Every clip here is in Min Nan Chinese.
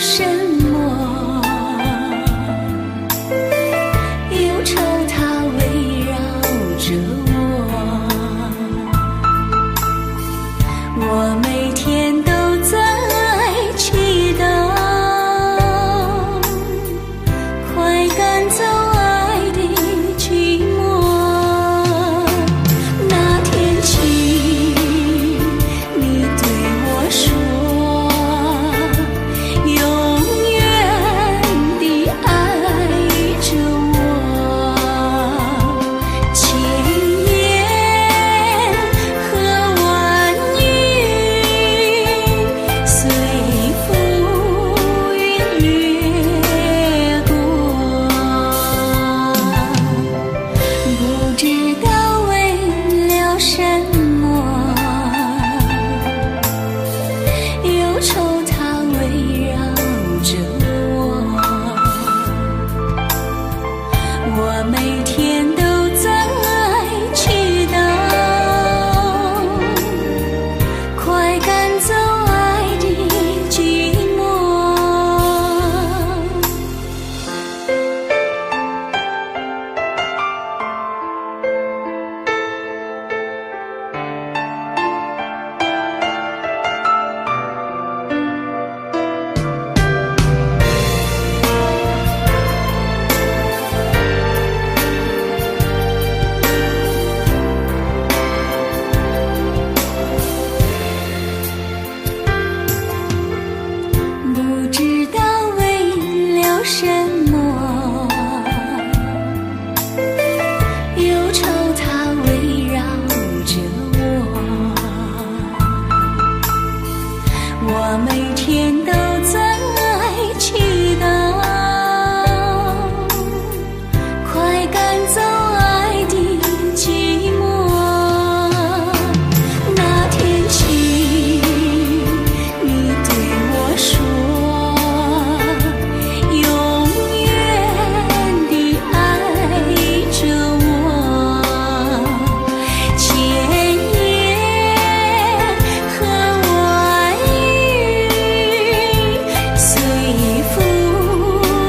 什麼，憂愁它圍繞着我，我每天都在祈禱，快趕走愛的寂寞。那天起，你對我說，永遠地愛着我，千言和萬語隨浮雲掠過，不知道為了什麼，憂愁它圍繞着我，我每天都在祈禱，快趕走愛的寂寞。不知道為了什麼，憂愁它圍繞着我，我每天都在祈禱，快趕走愛的寂寞。那天起，你對我說，永遠地愛着我，千言和萬語隨浮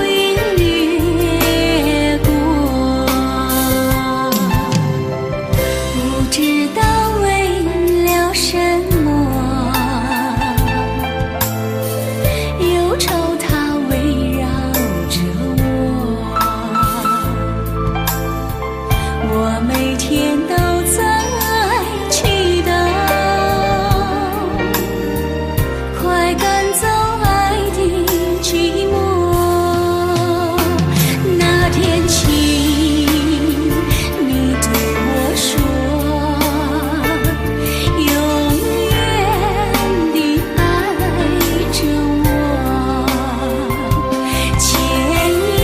雲掠過，不知道為了什麼，憂愁它圍繞着我，我每天都在祈禱，快趕走愛的寂寞。那天起，你對我說，永遠地愛着我，千言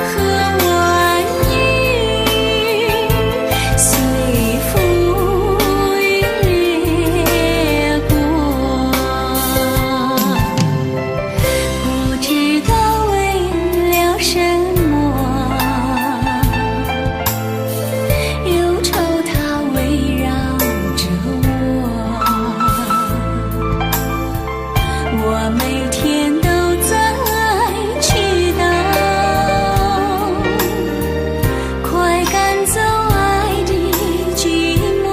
和萬語隨浮雲掠過，不知道為了什麼，憂愁它圍繞着我，我每天都在祈禱，快趕走愛的寂寞。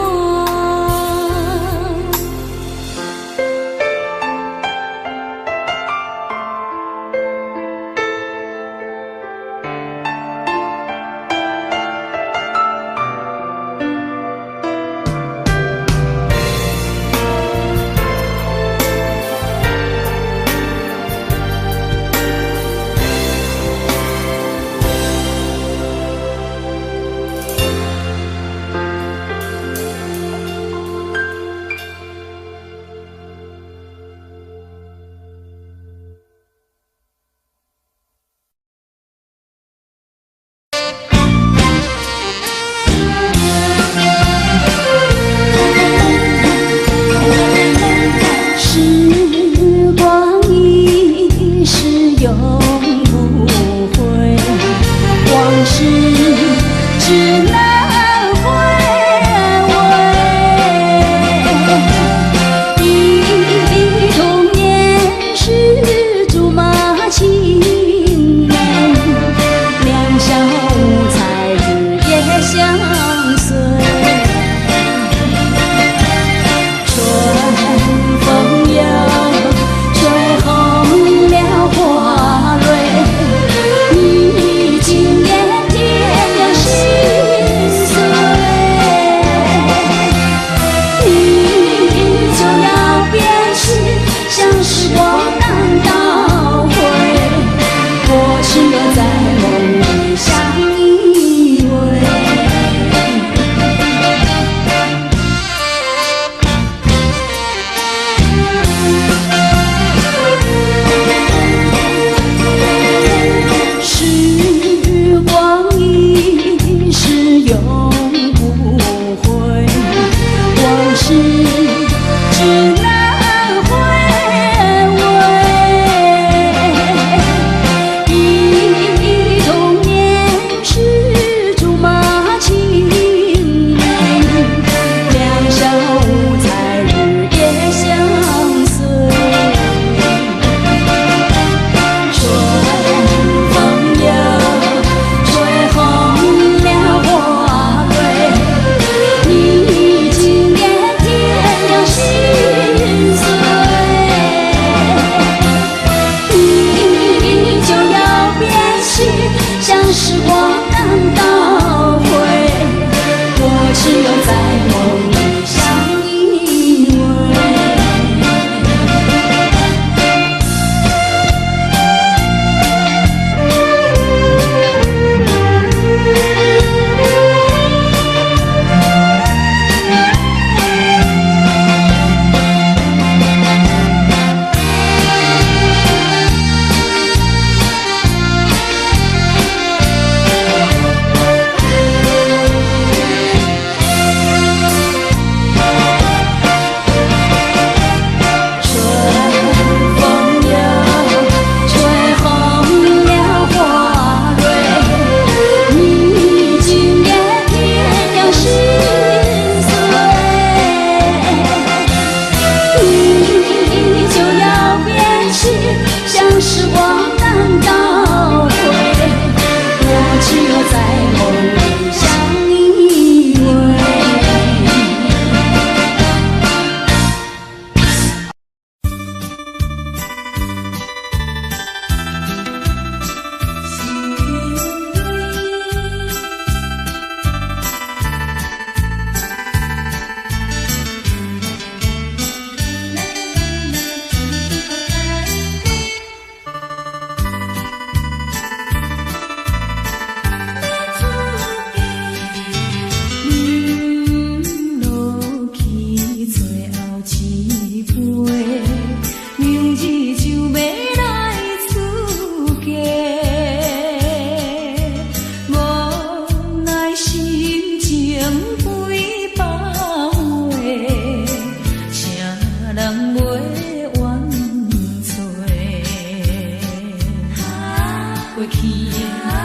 過去的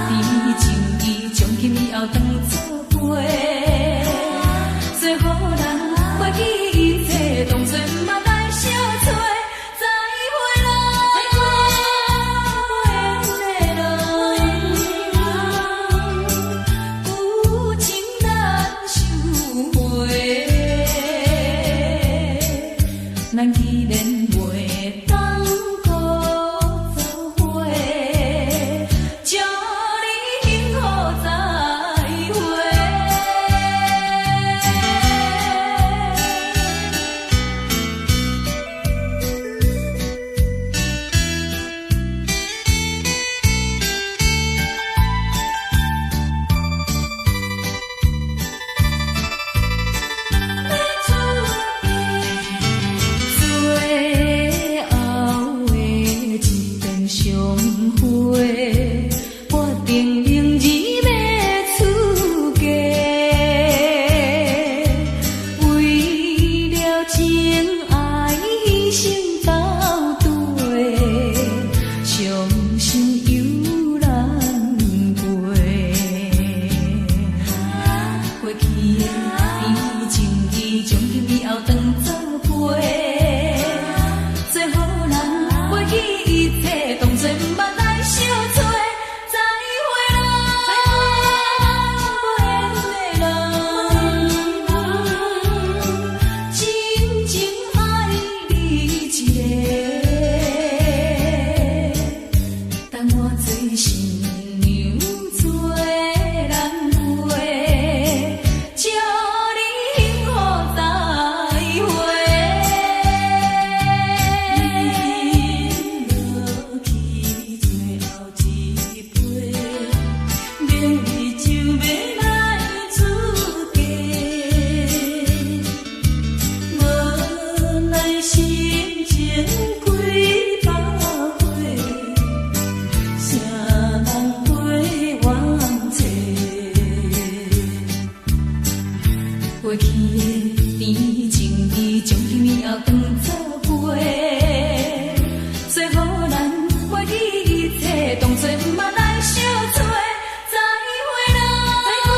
甜情意，從今以後當做陪。做予人袂記一切，當作毋捌來相揣。再會啦，無緣的人，舊情難收回。咱既然袂當閣做伙，祝你幸福再會。欲出最後的一遍相會，決定明日欲出嫁。為了情愛犧牲到底，傷心猶難過。過去的甜情意，從今以後當做陪。做予人袂記一切，當作毋捌來相揣。再會啦，無緣的人，真情愛你一個，等我做新娘做人陪，祝你幸福再會。飲落去最後一杯，明日就欲來出嫁。無奈心情幾百回，誰人陪阮找？過去的甜情意，從今以後當做陪。做予人袂記一切，當作毋捌來相揣。再會啦，無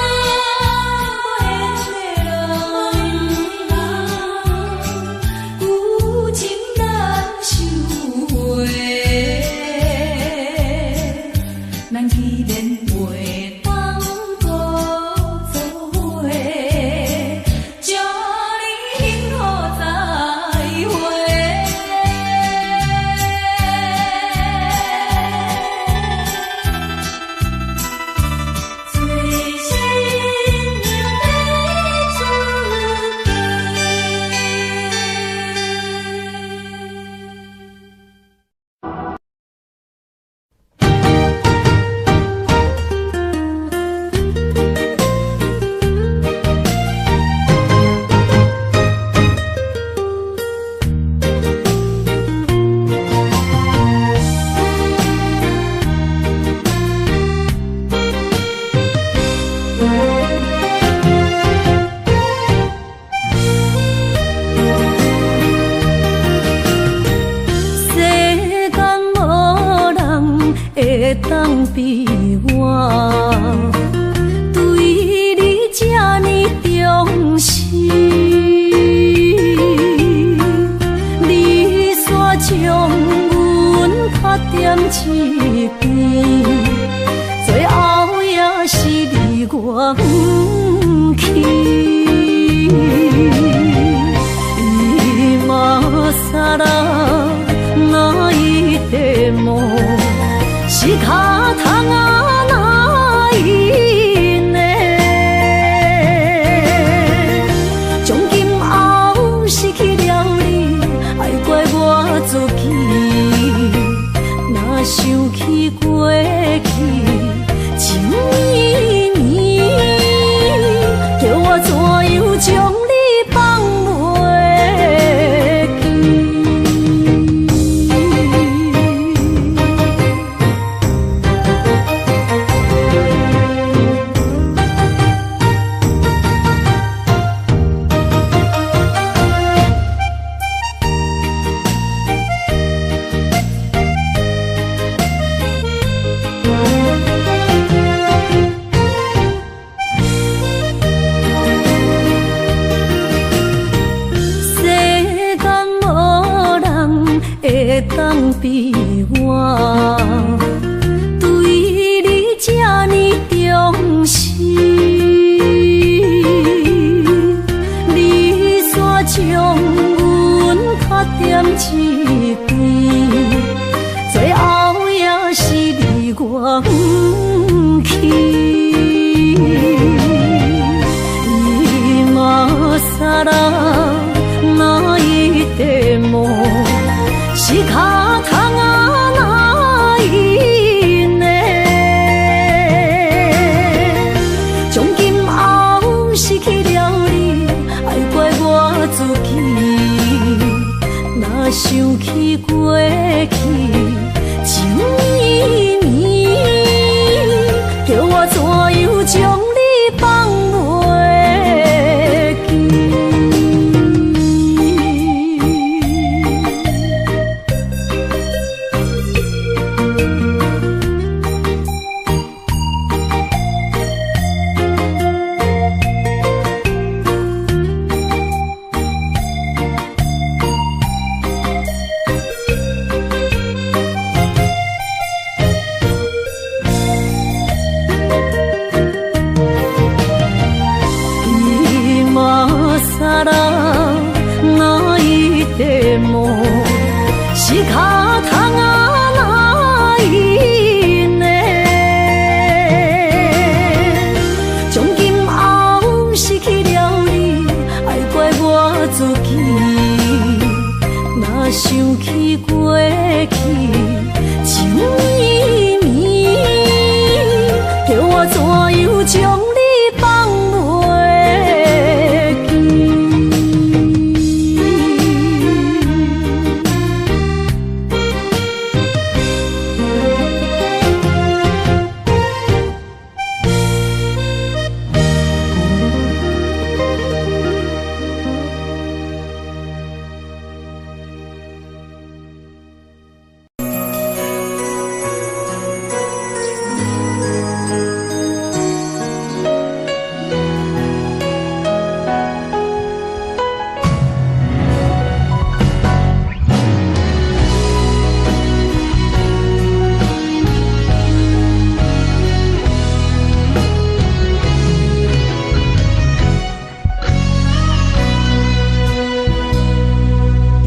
緣的人，舊情難收回。咱既然袂當閣做伙，祝你幸福再會。做新娘欲出嫁。世間無人會當比我，對你這呢重視。你煞將阮拍踮一邊，最後也是離我遠去。今更泣いても仕方がないね。從今後失去了你，愛怪我自己。若想起過去情綿綿，叫我怎樣將你放袂記？比我對你這呢重視，你煞將阮卡踮一邊，最後也是離我遠去。今更泣いても仕方がないね。從今後失去了你，愛怪我自己。若想起過去情綿綿，叫我怎樣將你放袂記？今更泣いても仕方がないね。從今後失去了你，愛怪我自己。若想起過去情綿綿，叫我怎樣將你放袂記？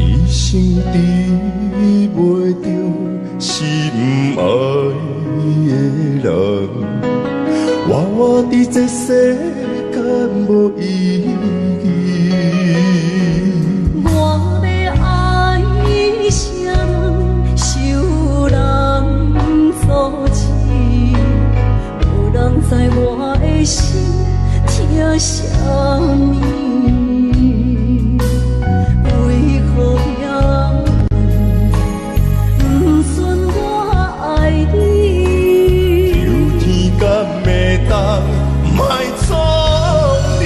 一生得袂著心愛的人，活活佇這世間無意義。我欲愛啥人，受人阻止，無人知我的心疼啥物。為何命運不准我愛你？求天敢會當莫創你，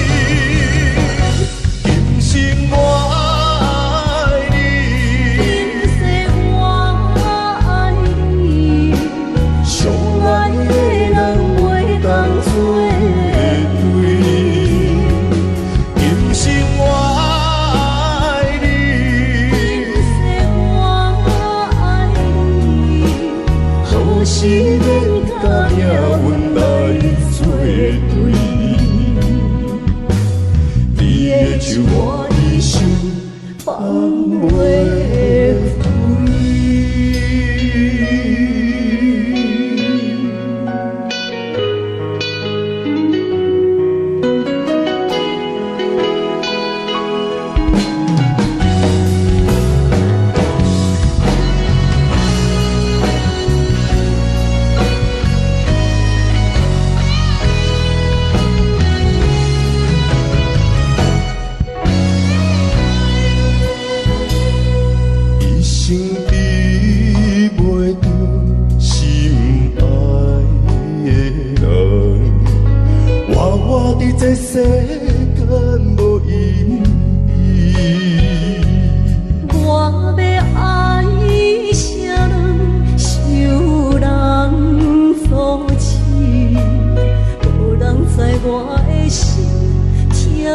今生我愛你，今世我愛你，上愛的人袂當做對。今生我愛你，今世我愛你，何時免共命運來做對？你的手我一生放袂開。一生得袂著心愛的人，活活佇這世間無意義。我欲愛啥人，受人阻止，無人知我的心疼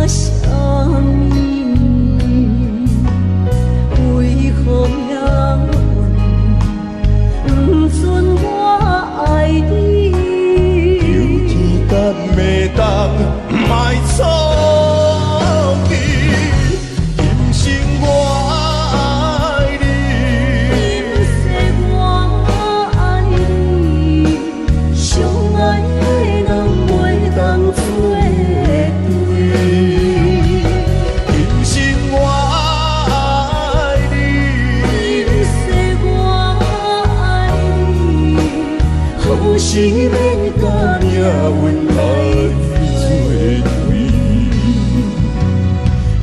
啥物。為何命運时免佮命运来做对，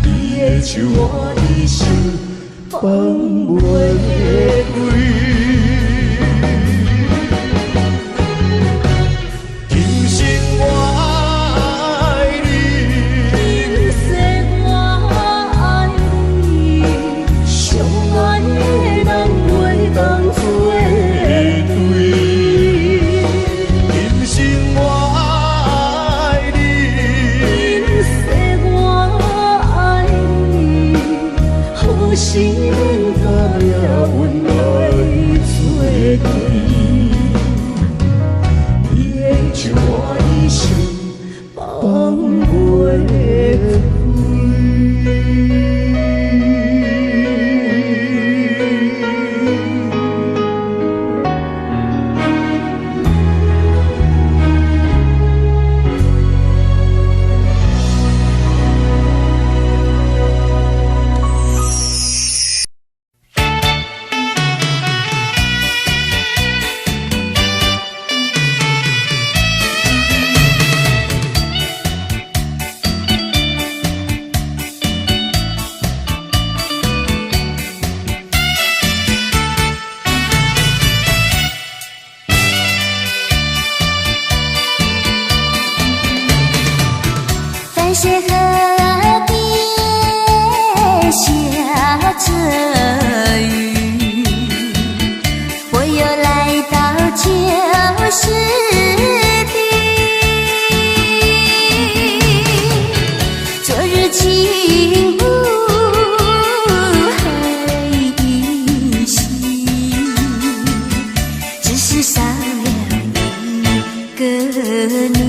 你的手我一生放袂开。今生我爱你，今世我爱你，相爱的人袂當做对。今生我爱你，今世我爱你，何时免佮命运来做对。你的手我一生放袂开。凡水河边下着雨，我又來到舊時地。昨日情霧還依稀，只是少了一個你。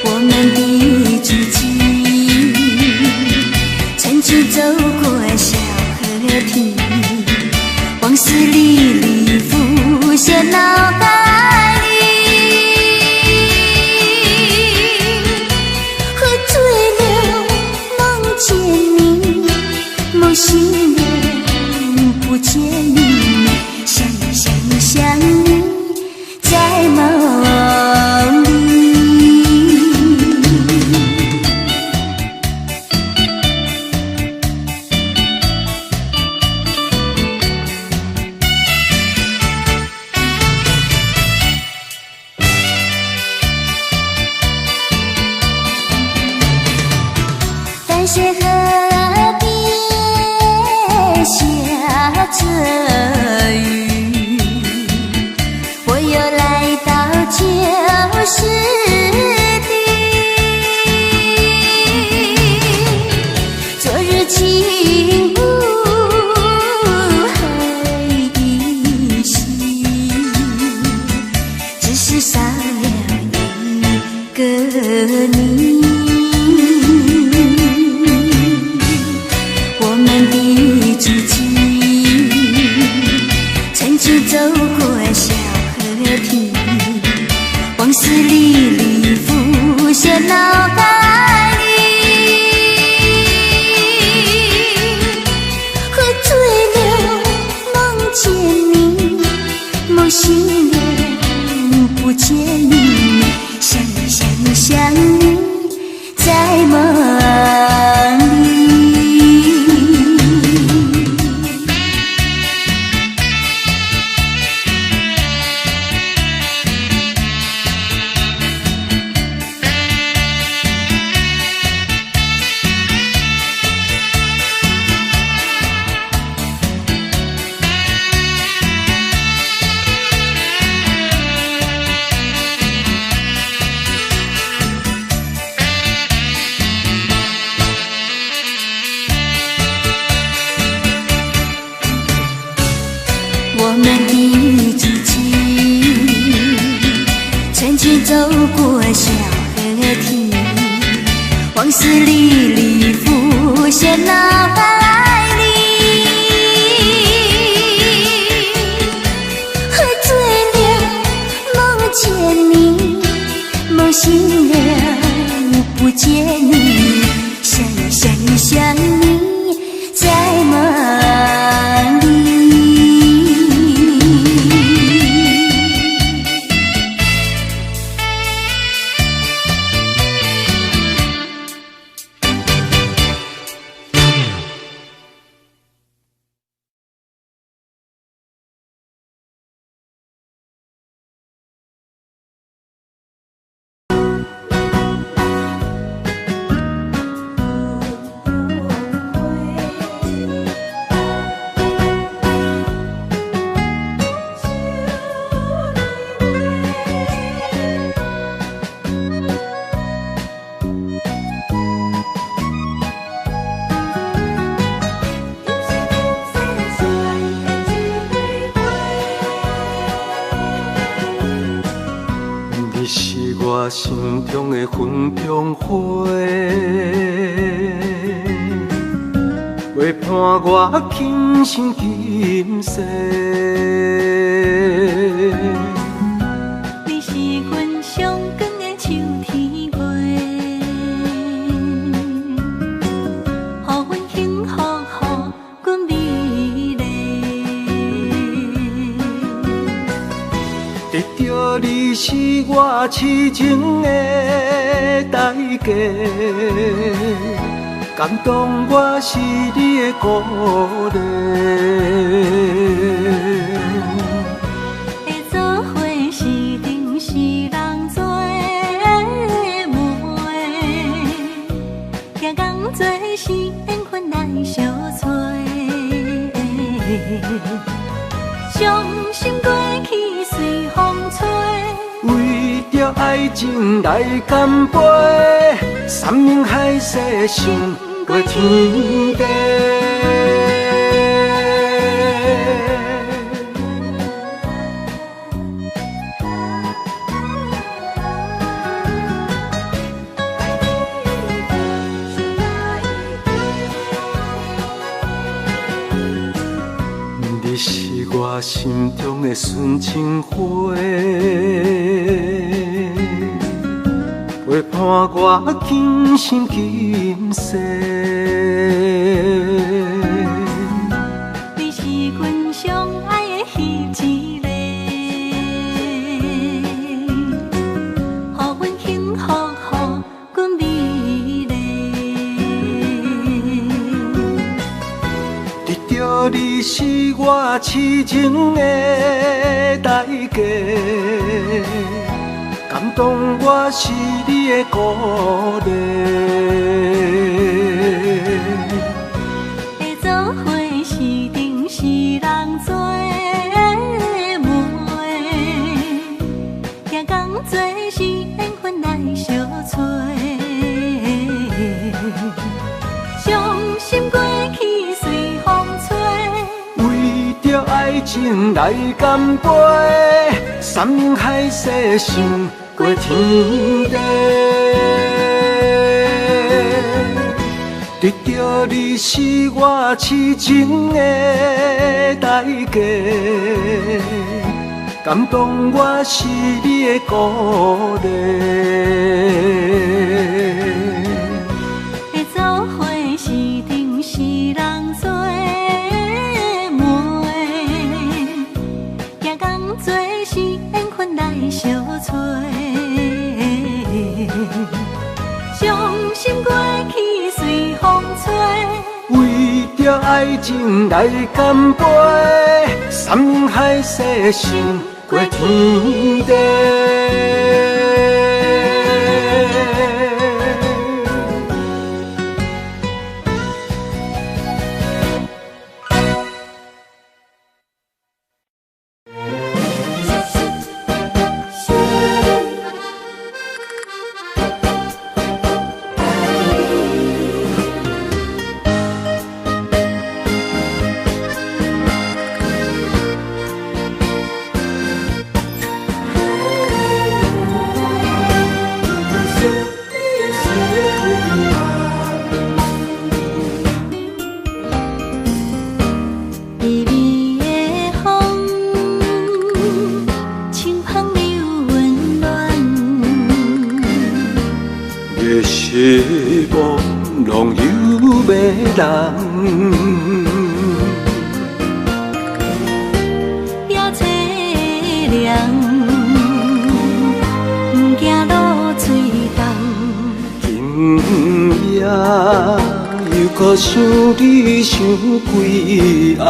我們的足跡，曾經走過小河堤，往事歷歷浮現腦海裡。喝醉了夢見你，夢醒了不見你，想你想你想你，在夢裡。淡水河邊下着雨，我又來到舊時地。昨日情霧還依稀，只是少了一個你。我們的足跡，曾經走過小河堤，往事歷歷浮現腦海裡。喝醉了夢見你，夢醒了不見你，想你想你想你，在夢裡。我們的足跡，曾經走過小河堤，往事歷歷浮現腦海裡。喝醉了夢見你，夢醒了不見你，想你想你想你，在夢裡。我心中的云中花，陪伴我今生今世。你是阮上光的秋天月，予阮幸福，予阮美丽。得著你是我痴情的代价，感动我是你的鼓励。会做伙是阵是人做媒，行仝做是缘分来相催。伤心过去随风吹，为著爱情来干杯，山盟海誓胜过天地。你是我心中的纯情花，陪伴我今生今世。你是阮上爱的彼一个，予阮幸福，予阮美丽。得著你是我痴情的代价，感动我是你的鼓励。会做伙是阵是人做媒，行仝做是缘分来相催。伤心过去随风吹，为著爱情来干杯，山盟海誓胜过天地。得著你是我痴情的代价，感动我是你的鼓励。会做伙是阵是人做媒，行仝做是缘分来相催。伤心过去随风吹，为著爱情来干杯，山盟海誓胜过天地。微微的风，清香又温暖。月色朦胧又迷人，也凄凉，不惊露水重。今夜又阁想你想几暗。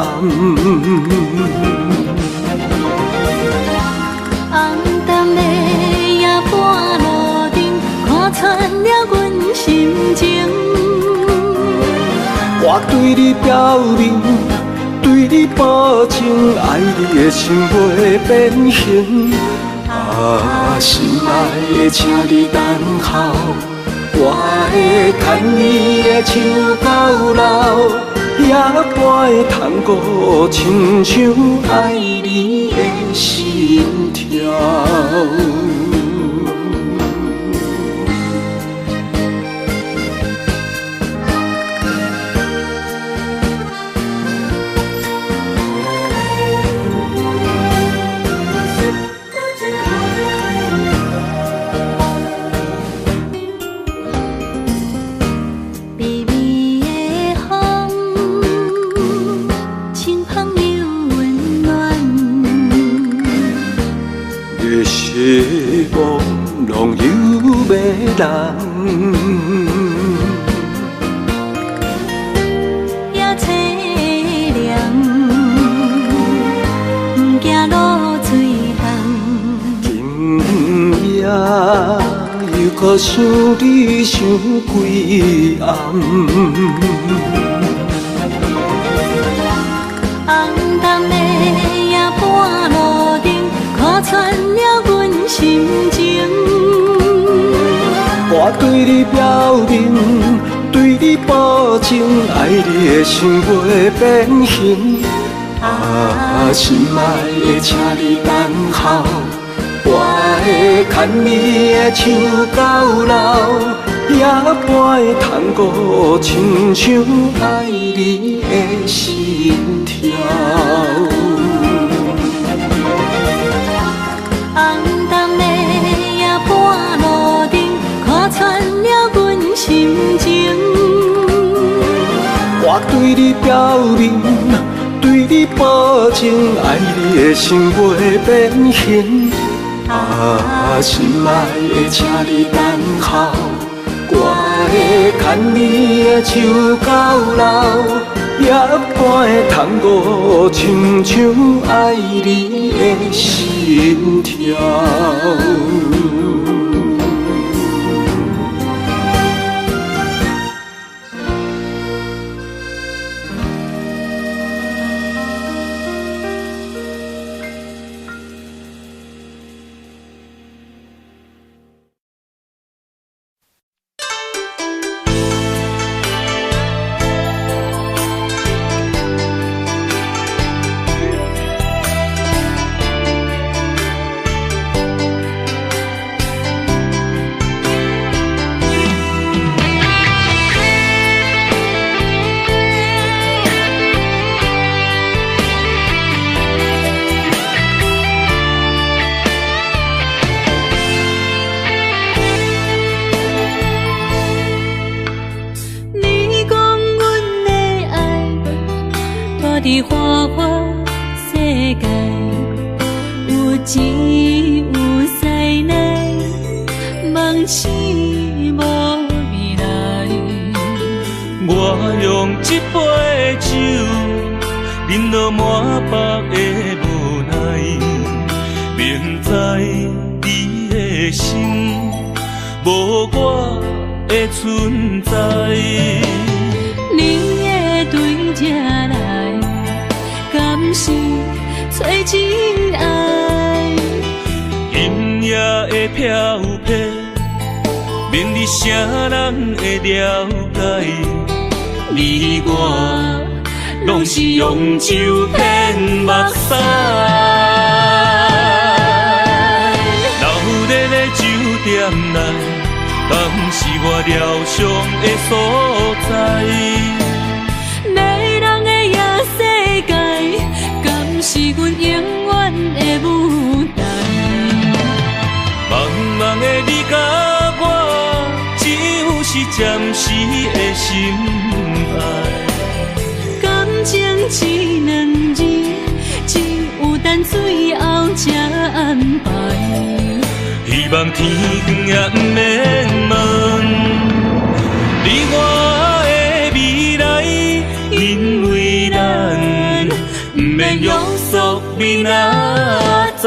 暗淡的夜半路灯，看穿了阮心情。我对你表明，对你保证，爱你的心袂变形。啊，心爱的，请你等候，我会牵你的手到老，夜半的探戈，亲像爱你的心跳。朦胧又迷人。也凄凉，不惊露水重。今夜又阁想你想几暗。红灯的夜半路灯，看穿了阮心情。我对你表明，对你保证，爱你的心袂变形。啊，心爱的，请你等候，我会牵你的手到老，夜半的探戈，亲像爱你的心跳。红灯的夜半路灯，看穿了阮心情。我对你表明，对你保证，爱你的心袂变形。啊，心爱的，请你等候，我会牵你的手到老，夜半的探戈，亲像爱你的心跳。伫花花世界，有钱有势内，梦醒无未来。我用这杯酒，饮落满腹的无奈，明知你的心无我的存在。你会对这来，敢是找真爱？今夜的飘泊，免你啥人会了解？你我拢是用酒骗目屎。闹热的酒店内，敢是我疗伤的所在？迷人的夜世界，敢是阮永远的舞台？茫茫的你佮我，只有是暂时的心爱。感情这两字，只有等最后才安排。希望天光也毋免问你我的未来，因为咱毋免约束明仔载。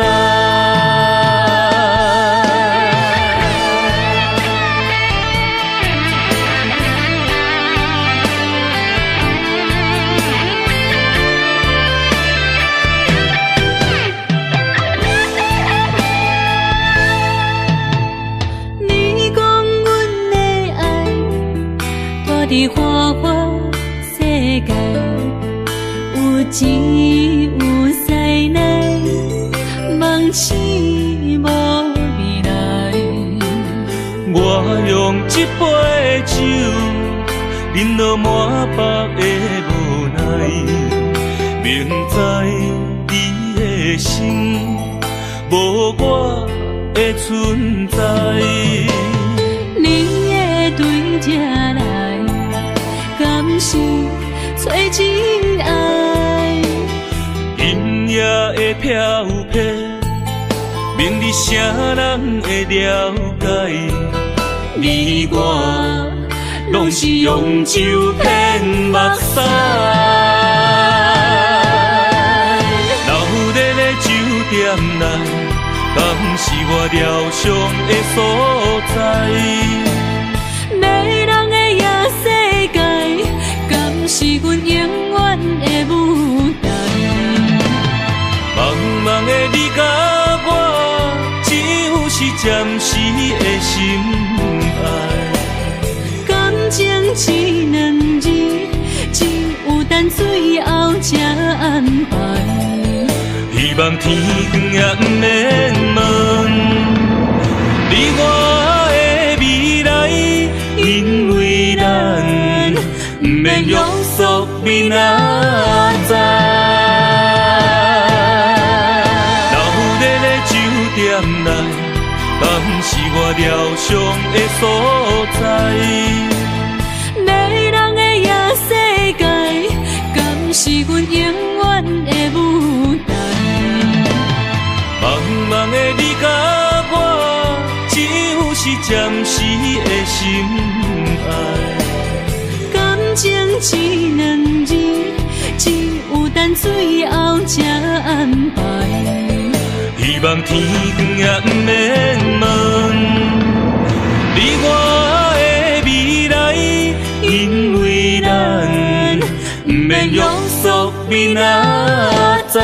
伫花花世界，有钱有势内，梦醒无未来。我用这杯酒，饮落满腹的无奈，明知你的心无我的存在。你会对这来，敢是找真爱？今夜的飘泊，免明日啥人會了解？你我攏是用酒騙目屎。鬧熱的酒店內，敢是我療傷的所在？迷人的夜世界，敢是阮永遠的舞台？茫茫的你佮我，只有是暫時的心愛。感情這兩字，只有等最後才安排。希望天光也毋免問，你我的未來，因為咱毋免約束明仔載。鬧熱的酒店內，敢是我療傷的所在？迷人的夜世界，敢是阮永遠的舞台？茫茫的你佮我，只有是暫時的心愛。感情這兩字，只有等最後才安排。希望天光也毋免問，你我的未來，因為咱毋免約束明仔載。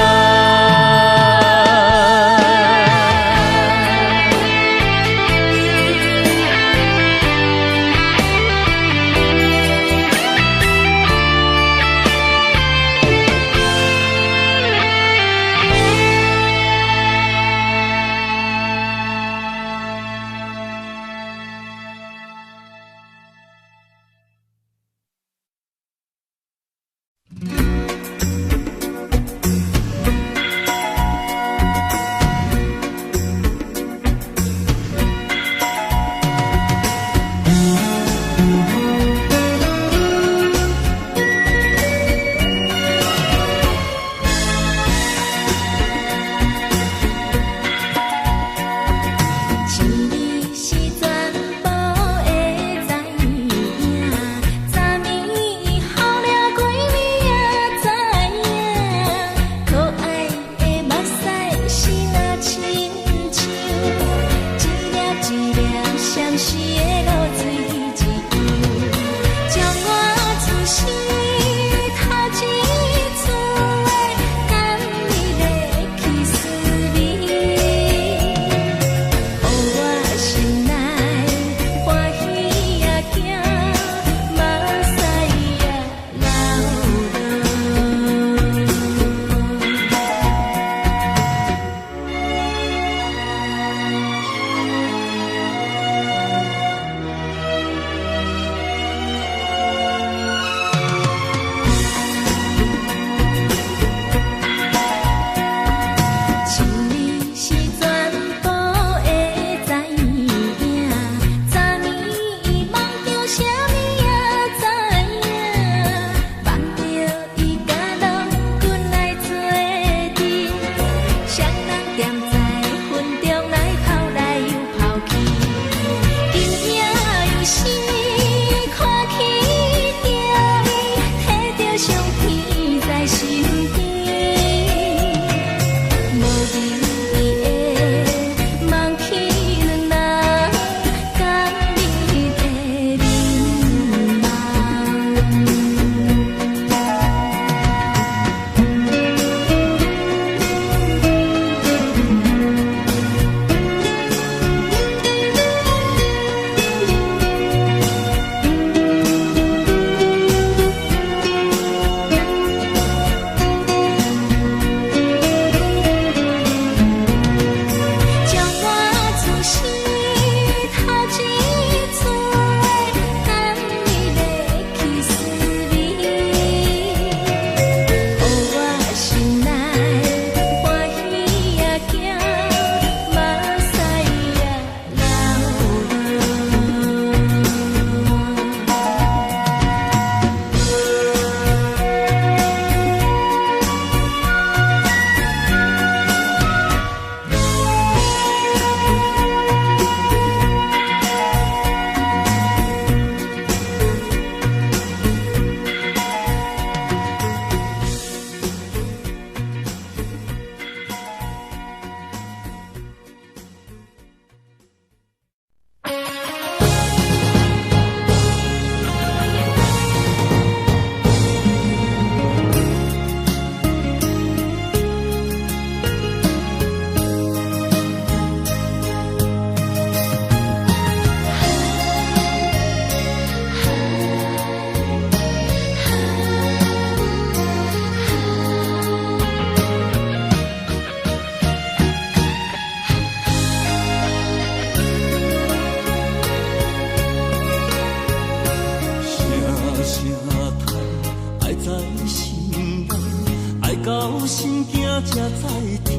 心惊才知疼。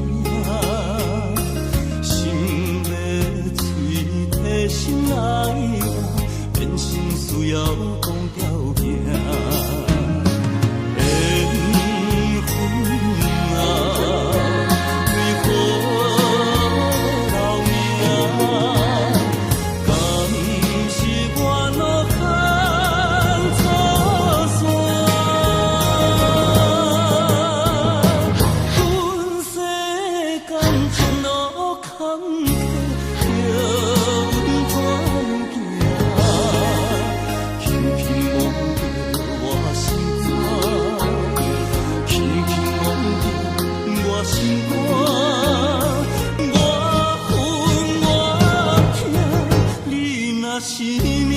心欲喙提心爱我，变成需要讲条件。缘分啊，为何留名？敢是我路牵错线？阮世间情路坎坷，叫阮怎样行？轻轻摸著我心肝，轻轻摸著我心肝，我恨我疼，你若是命。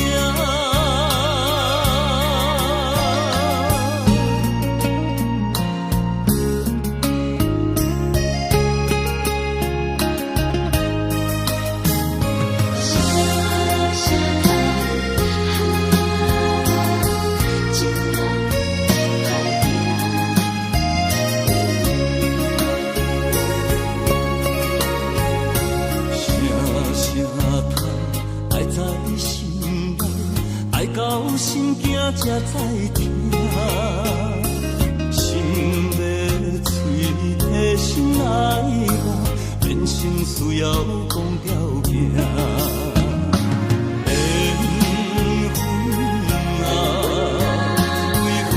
声声叹，情路歹行。声声叹，爱在心内，爱到心惊才知疼。心欲喙提心爱我，变成需要讲条件。缘分啊，为何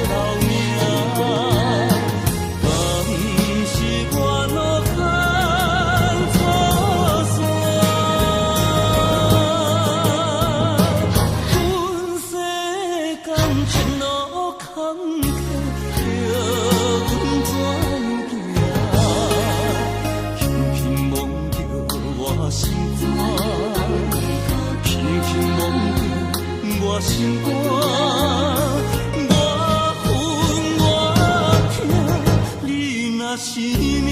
留名？敢是我路牵错线？阮世间情路坎坷，叫阮怎样行？轻轻摸著我心肝，轻轻摸著我心肝，我恨我疼，你若是命。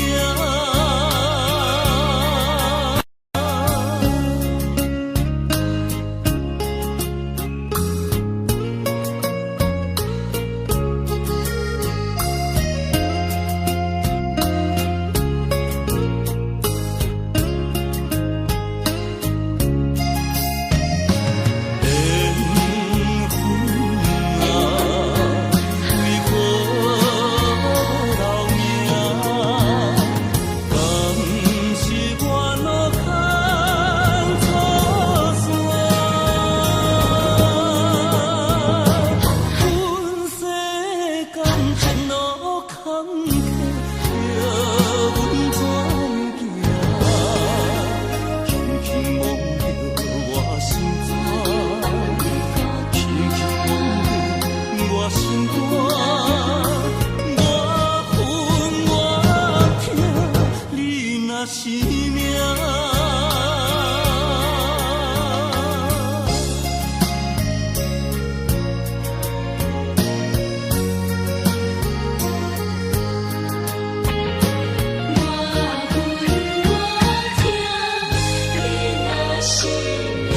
缘分啊，为何留名？敢是我路牵错线？阮世间情路坎坷，叫阮怎样行？轻轻摸著我心肝，轻轻摸著我心肝，我恨我疼，你若是命。我恨我疼，你若是命。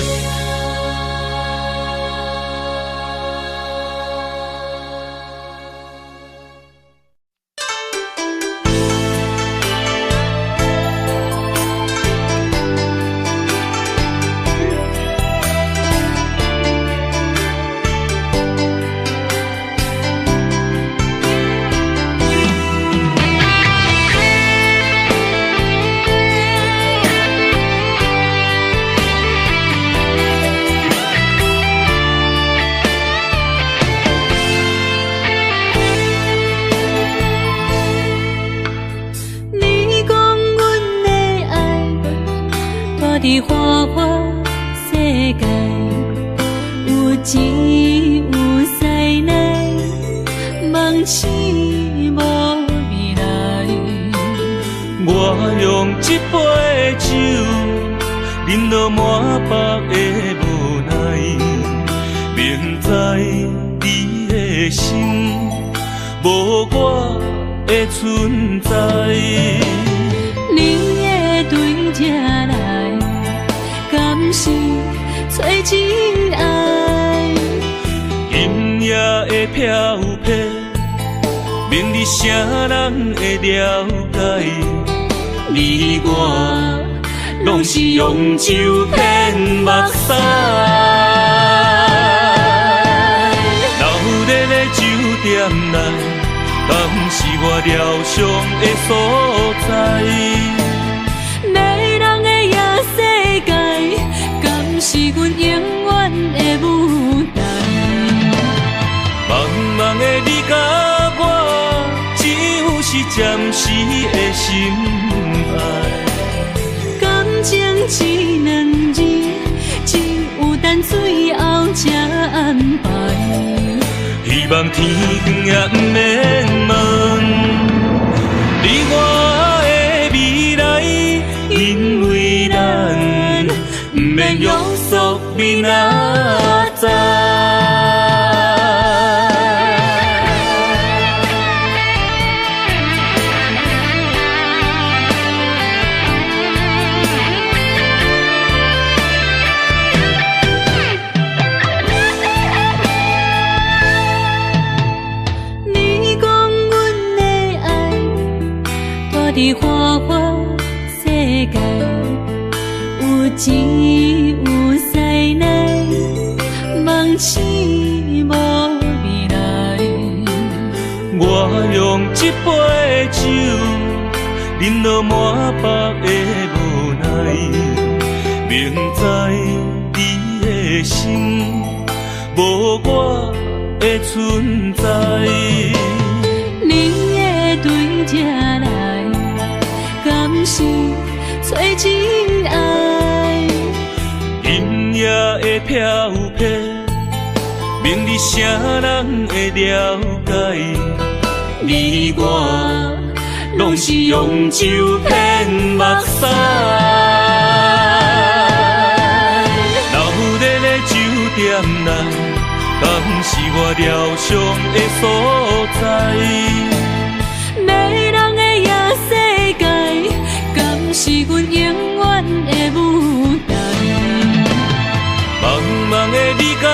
你讲阮的爱，住伫花花世界，有钱有势内，梦醒无未来。我用这杯酒，饮落满腹的无奈，明知你的心无我的存在。你会对这来，敢是找真爱？今夜的飘泊，无明日啥人会了解？你我拢是用酒骗目屎。闹热的酒店内，敢是我疗伤的所在？迷人的夜世界，敢是阮永远的舞台？茫茫的你佮我，只有是暂时的心爱。感情这两字，只有等最后才安排。希望天光也毋免问，你我的未来，因为咱毋免约束明仔载。你讲阮的爱，住伫花花世界，有钱有势来，梦醒无未来。我用这杯酒，饮落满腹的无奈，明知你的心无我的存在。你会对这来，敢是找真爱？今夜的飘泊，明日啥人会了解？你我拢是用酒骗目屎。闹热的酒店内，敢是我疗伤的所在？迷人的夜世界，敢是阮永远的舞台？茫茫的你佮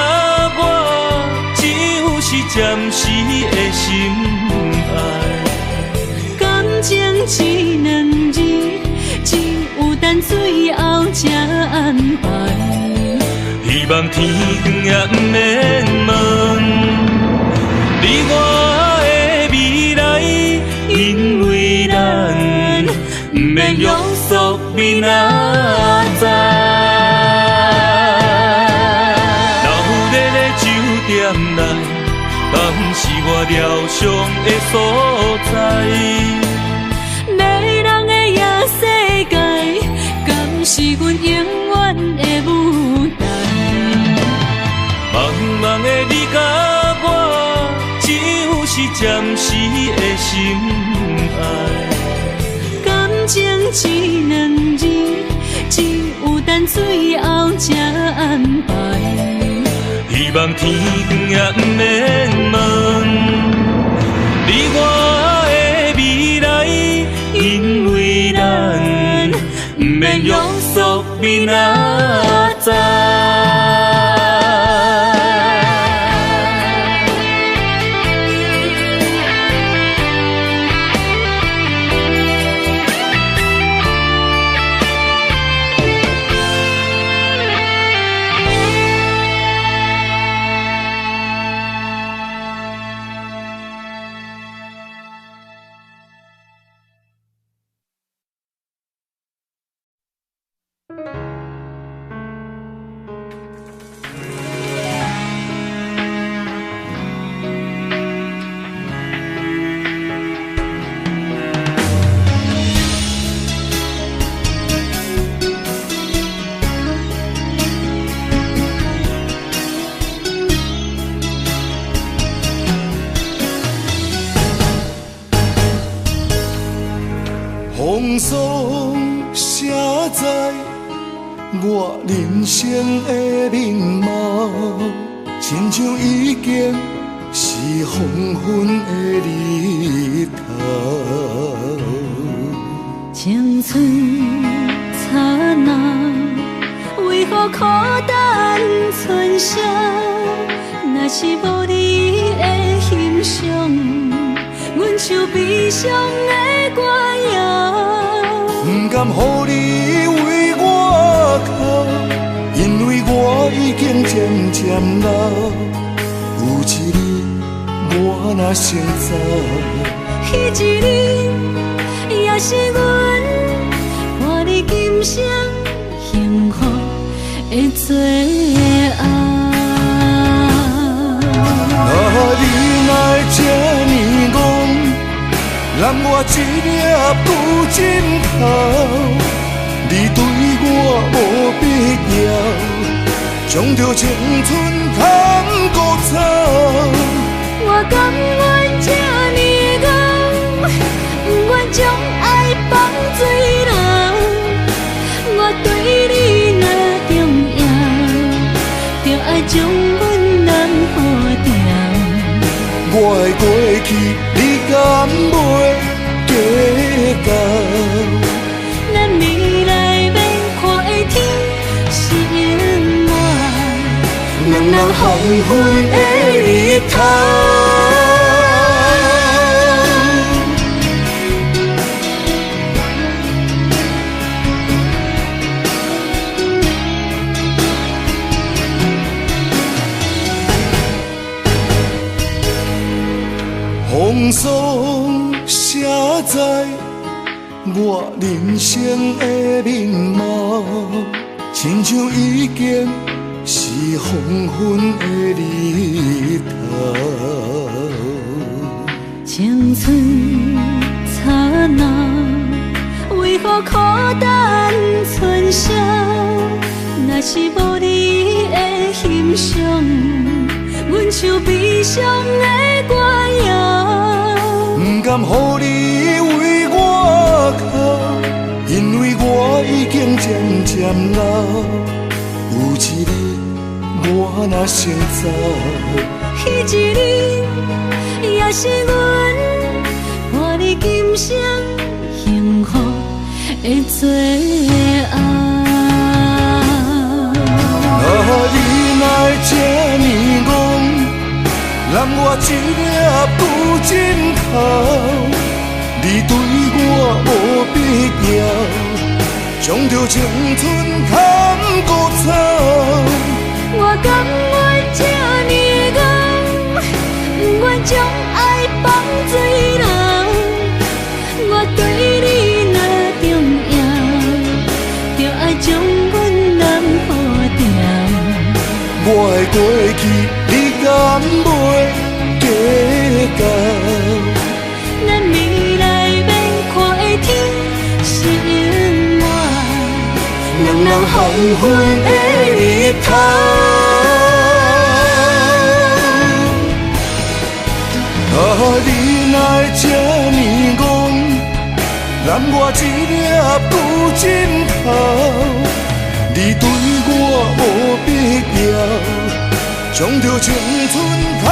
我，只有是暂时的心爱。感情这两字，只有等最后才安排。希望天光也毋免问，你我的未来，因为咱毋免约束明仔载。闹热的酒店内，敢是我疗伤的所在？迷人的夜世界，敢是阮永远的舞台？茫茫的你佮我，只有是暂时的心爱。感情这两字，只有等最后才安排。希望天光也毋免问，你我的未来，因为咱毋免约束明仔载。风霜写在我人生的面貌，亲像已经是黄昏的日头。青春刹那，为何苦等春宵？若是无你的欣赏，阮唱悲傷的歌謠。毋甘予你為我哭，因為我已經漸漸老。有一日我若先走，彼一日也是阮伴你今生幸福的最後。啊，你哪會這呢戇，攬我一粒舊枕頭，你對我無必要，將著青春牵孤走。我甘願這呢戇，不願將愛放水流。我對你若重要，就愛將阮攬好牢。我的過去，你敢袂計較？咱未來欲看的天是永遠兩人黃昏的日頭。風霜寫在我人生的面貌，親像已經是黃昏的日頭。青春剎那，為何苦等春宵？若是無你的欣賞，阮唱悲傷的歌謠。毋甘予你為我哭，因為我已經漸漸老。有一日我若先走，彼一日也是阮伴你今生幸福的最後。啊，你哪會這呢戇，攬我一粒舊枕頭，你對我無必要，將著青春牽孤走。我甘願這呢戇，不願將愛放水流。我對你若重要，就愛將阮攬好牢。我的過去，你敢袂計較？咱未來欲看的天是永遠兩人黃昏的日頭。啊，你哪會這呢戇，攬我一粒舊枕頭，你對我無必要，將著青春牽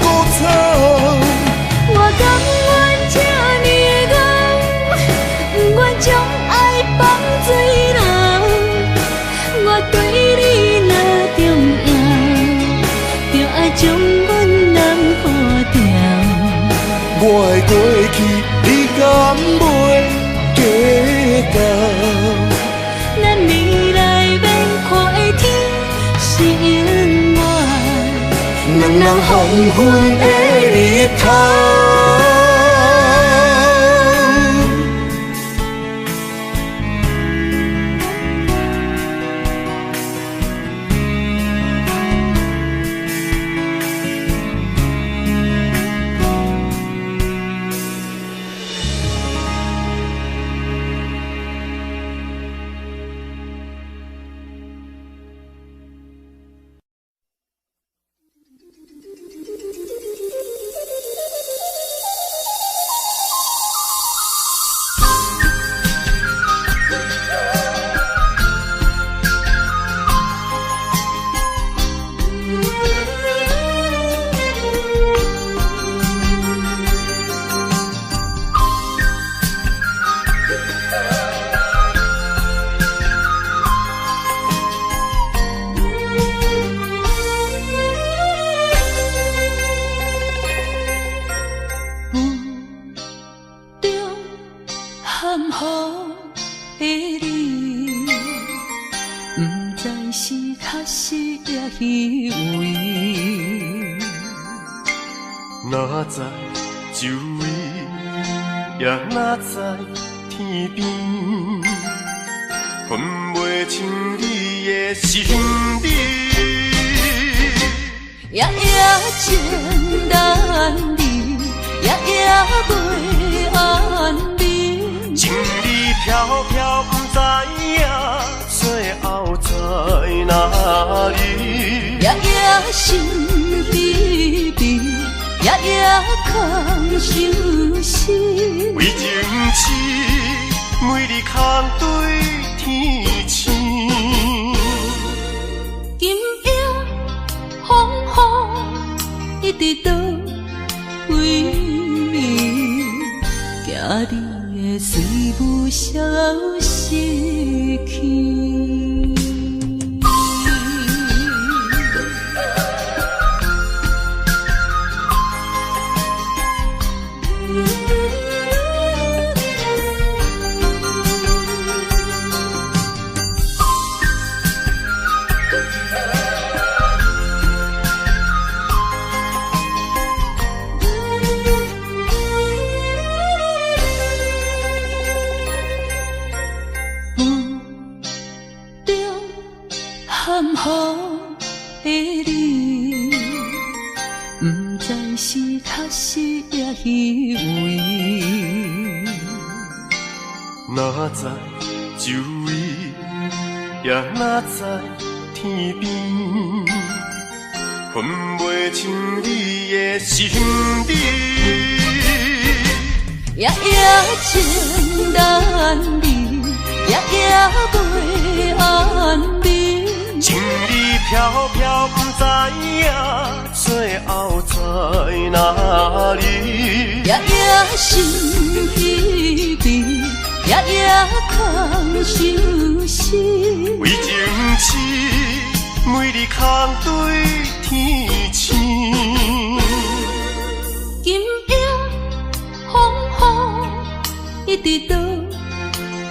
孤走。我甘願這呢戇，不願將愛放水流。我對你若重要，就愛將阮攬好牢。我的過去，你敢袂計較？咱未來欲看的天是永遠兩人黃昏的日頭。含糊的你，毋知是確實抑虛偽。哪知周圍，也哪知天邊，分袂清你的心理。夜夜情難離，夜夜袂安眠。情理飄飄，毋知影最後在哪裡。夜夜心悲悲，夜夜空相思。為情痴，每日空對天星。今夜風雨一直倒位，驚你的水霧消失去。霧中含糊的你，毋知是確實抑虛偽。哪知周圍，也哪知天邊，分袂清你的心理。夜夜情難離，夜夜袂安眠。情理飄飄，毋知影最後在哪裡。夜夜心悲悲，夜夜空相思。為情痴，每日空對天星。今夜風雨一直倒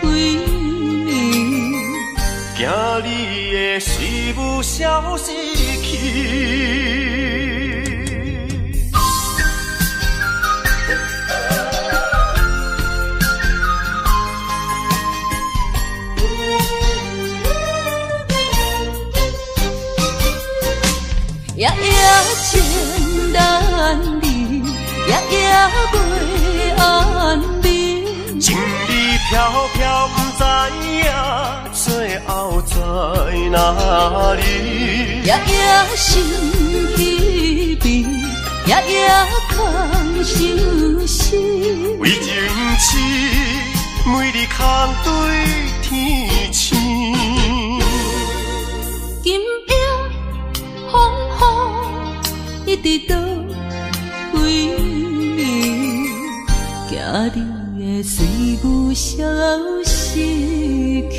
位，驚你的思霧消失去。夜夜情難離，夜夜袂安眠。情理飄飄，毋知影最後在哪裡。夜夜心悲悲，夜夜空相思。為情痴，每日空對天星。今夜風雨一直倒位，驚你的水霧消失去。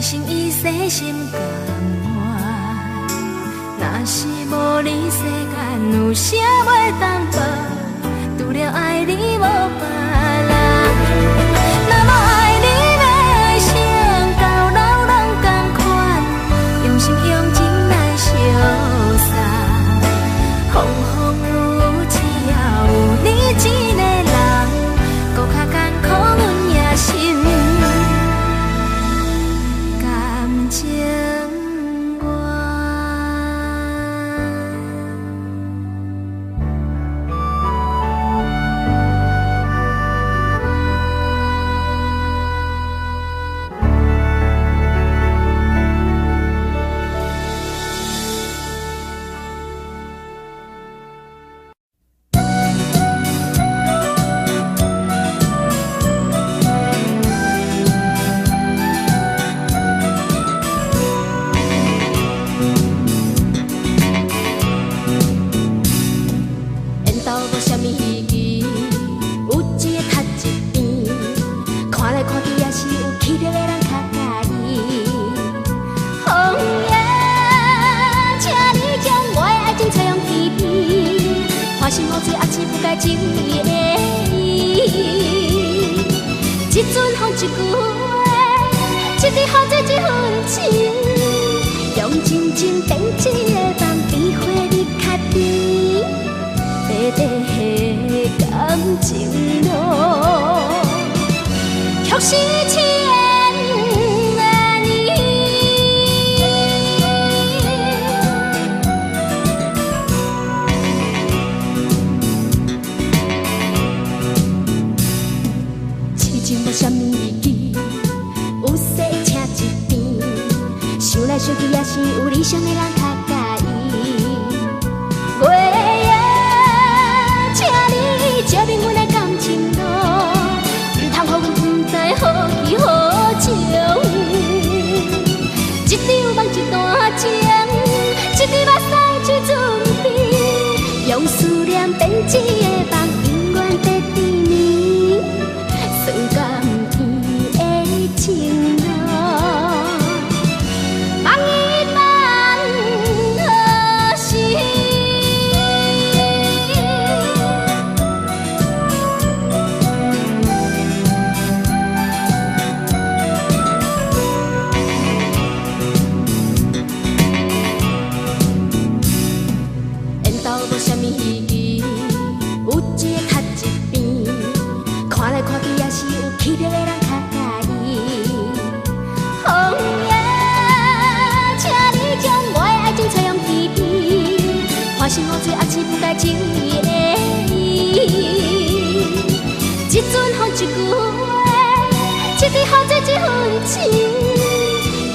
一生一世心甘愿。若是無你，世間有啥袂當放？除了愛你，無別人。若無愛你，欲愛誰？到老攏仝款，用心用情來相送。風風雨雨，只要有你一个人，閣較艱苦，阮也心甘情願。緣投無啥物稀奇，有一个讀一邊，看來看去也是有氣質的人較佮意。風呀，請你將我的愛情採用天邊，歡心予醉，也是不該情的伊。一陣風一句話，一滴雨水一分情，用真情編織的夢，比花蜜較甜。短短的感情路，卻是千年。痴情無啥物意義，有勢請一邊，想來想去也是有理想的人較佮意。月啊，請你照明阮的感情路，毋通予阮不知何去何從。一場夢一段情，一滴目屎一陣悲，用思念編織的夢，永遠在甜蜜，酸甘甜的情路，放伊等何時？緣投無啥物稀奇，有一個讀一邊，看來看去也是有氣質的人較佮意。風呀，請你將我的愛情採用天邊，歡心予醉，也是不該情的伊。一陣風一句話，一滴雨水一分情，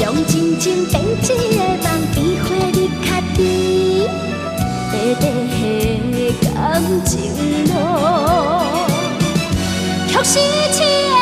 用真情編織的夢，比花蜜較甜。短短的感情路，卻是千年。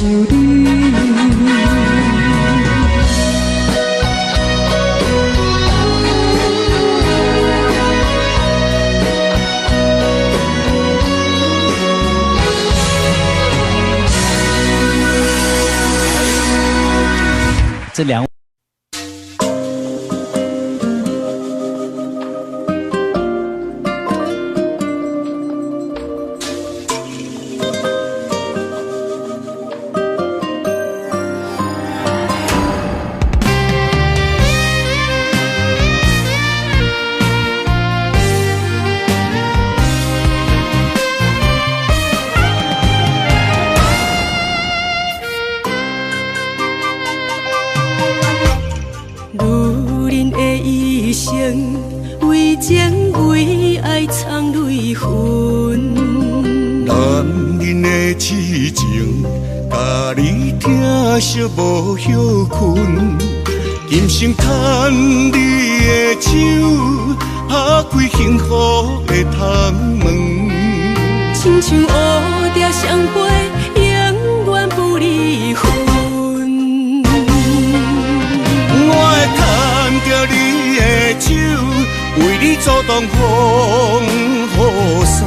想你。這兩。女人的一生，為情為愛藏淚痕。男人的痴情，共你疼惜無歇睏，今生牽你的手，拍開幸福的窗門。親像蝴蝶相飛，永遠不離分。我會牽著你的手，為你阻擋風雨霜，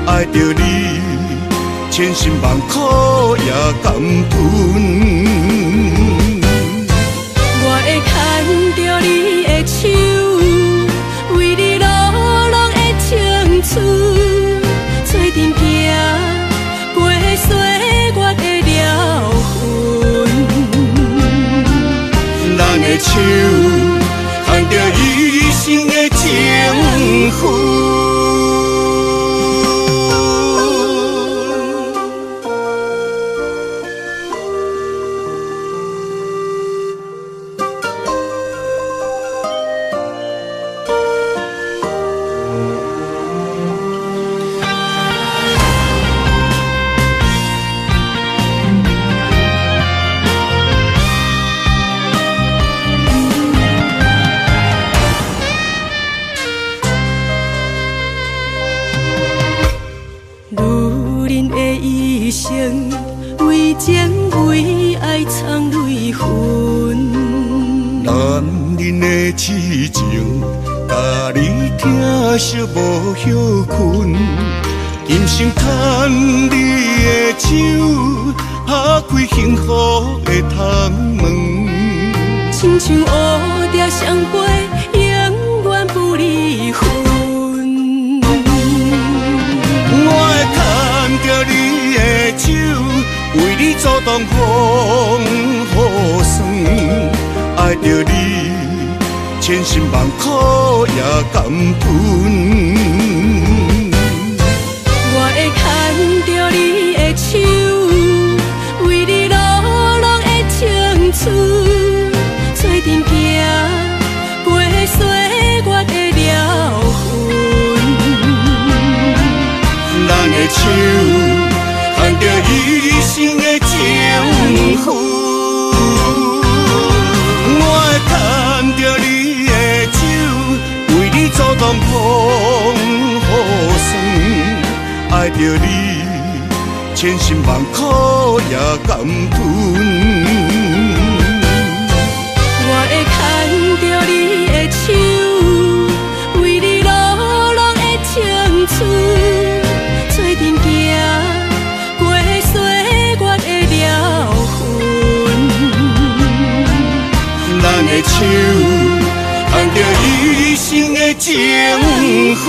愛著你，千辛萬苦也甘吞。我會牽著你的手，為你落落的青春，做陣行過歲月的療痕。咱的手牽著一生的情分。女人的一生，為情為愛藏淚痕。男人的痴情，共你疼惜無歇睏，今生牽你的手，拍開幸福的窗門。親像蝴蝶相飛，永遠不離分。我會牽著你的手，為你阻擋風雨霜，愛著你，千辛萬苦也甘吞。我會牽著你的手，為你落落的青春，做陣行過歲月的療痕。咱的手牽著一生的情分，我會牽著你的手，為你阻擋風雨霜，愛著你，千辛萬苦也甘吞。我會牽著你的手，為你落落的青春，做陣行過歲月的療痕。咱的手牽著一生的情分。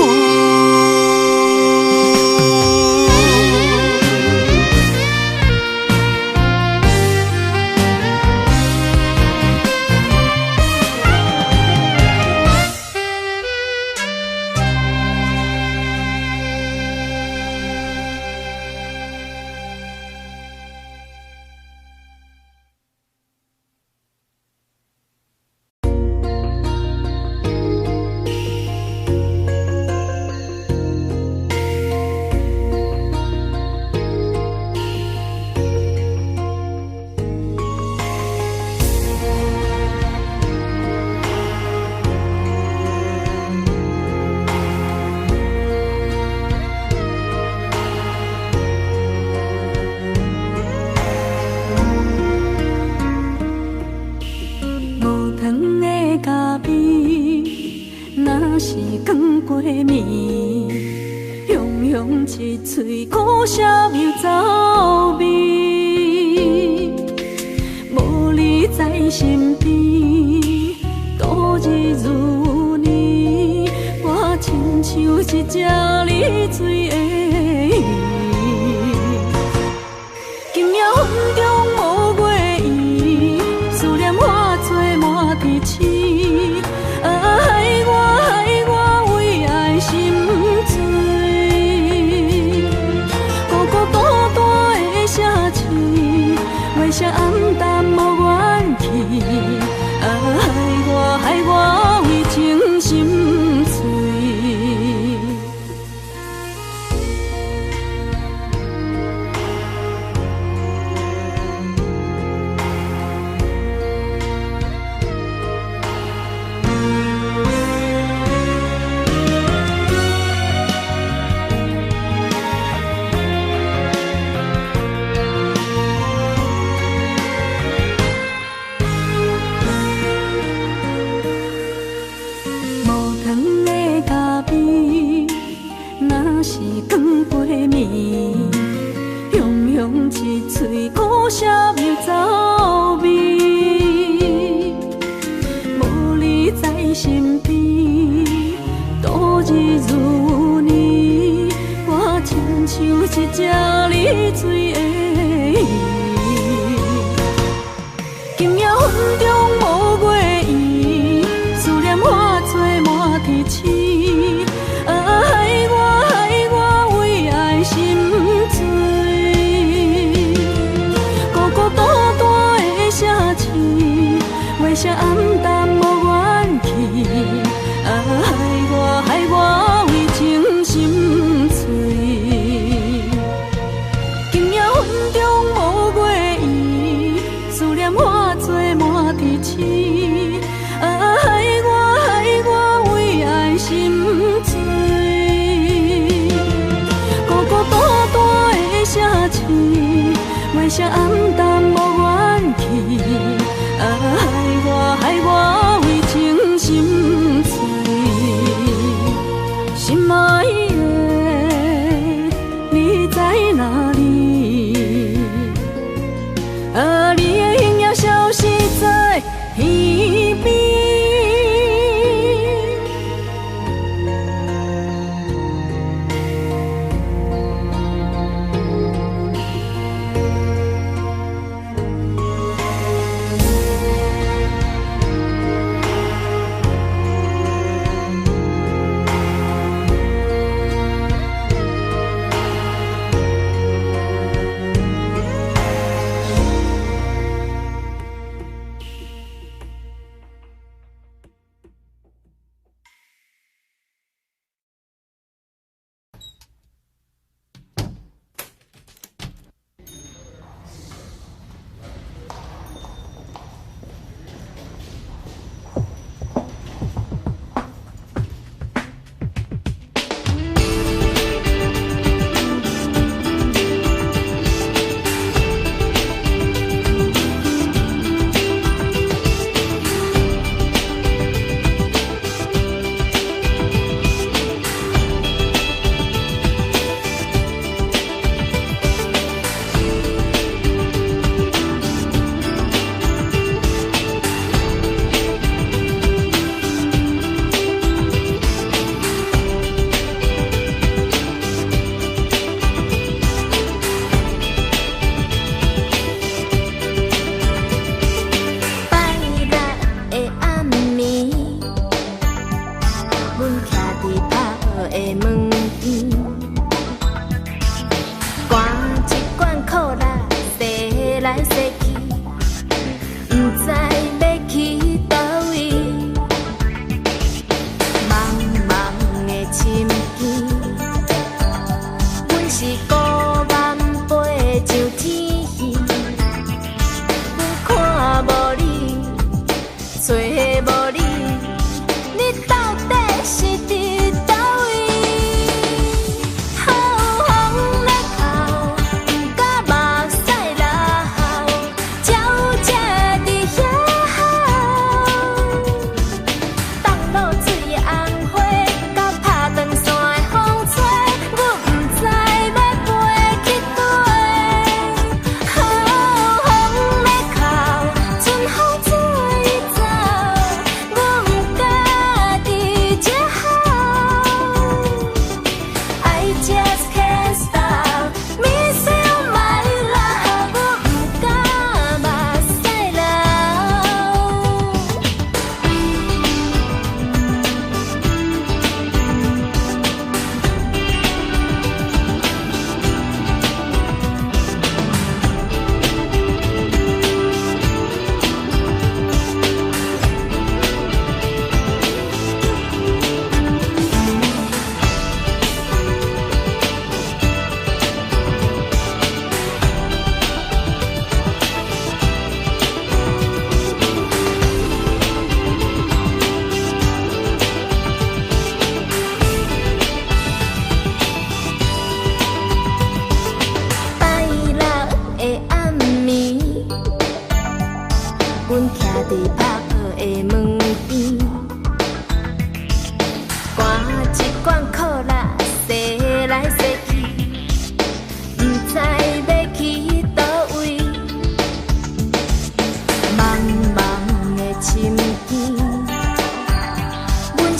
咖啡，若是放过暝，香香一喙苦涩又走味。无你在身边，度日如年，我亲像一隻溺水的魚。今夜雲中無月圓，思念化作滿地刺。啊，害我害我為愛心醉，孤孤單單的城市，月色暗淡無遠去。啊，害我害我為情心碎。無糖的咖啡，若是放過暝，香香一喙苦澀又走味。無你在身邊，度日如年，我親像一隻溺水的魚。今夜雲中無月圓，思念化作滿地刺。啊，害我害我為愛心醉，孤孤單單的城市，月色暗淡無遠去。啊，害我害我為情心碎。今夜雲中無月圓，思念化作滿地刺。啊，害我害我為愛心醉，孤孤單單的城市，月色暗淡無遠去。啊，害我害我為情心碎，心愛的你在哪裡？啊，你的影影消失在天邊。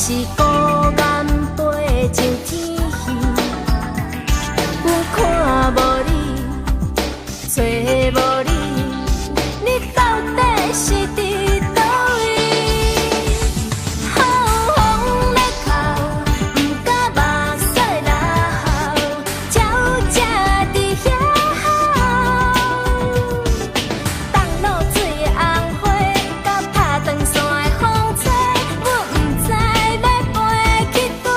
是孤雁飛上天去，阮看無你，揣無你，你到底是佇佗位？好風咧哭，毋敢目屎流，鸟只佇遐。放露水的紅花，佮拍斷線的風吹，阮毋知欲飛去佗。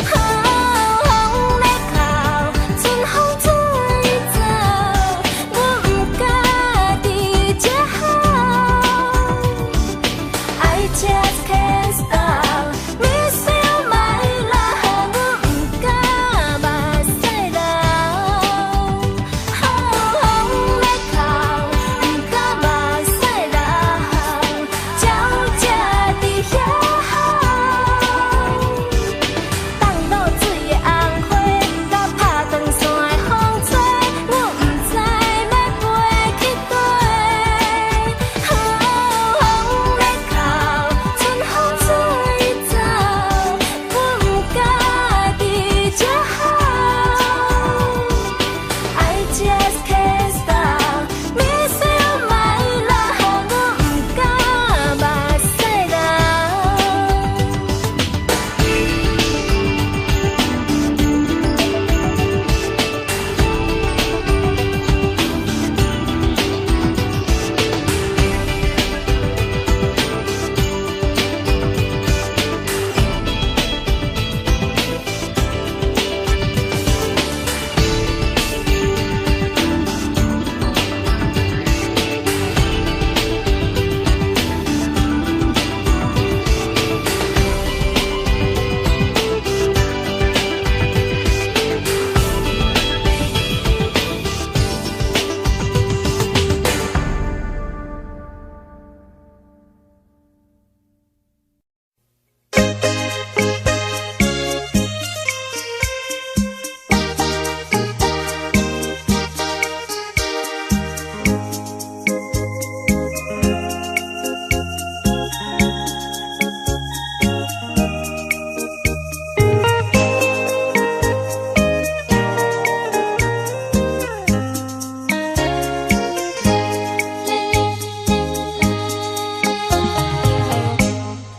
好風咧哭，春風吹走，阮毋敢佇這候。I just can't stop missing my love，阮毋敢目屎流。好風咧哭，毋敢目屎流，鳥只佇遐。放露水的紅花，佮拍斷線的風吹，阮毋知欲飛去佗。好風咧哭，春風吹走，阮毋敢佇這候。I just can't stop missing my love，阮毋敢目屎流。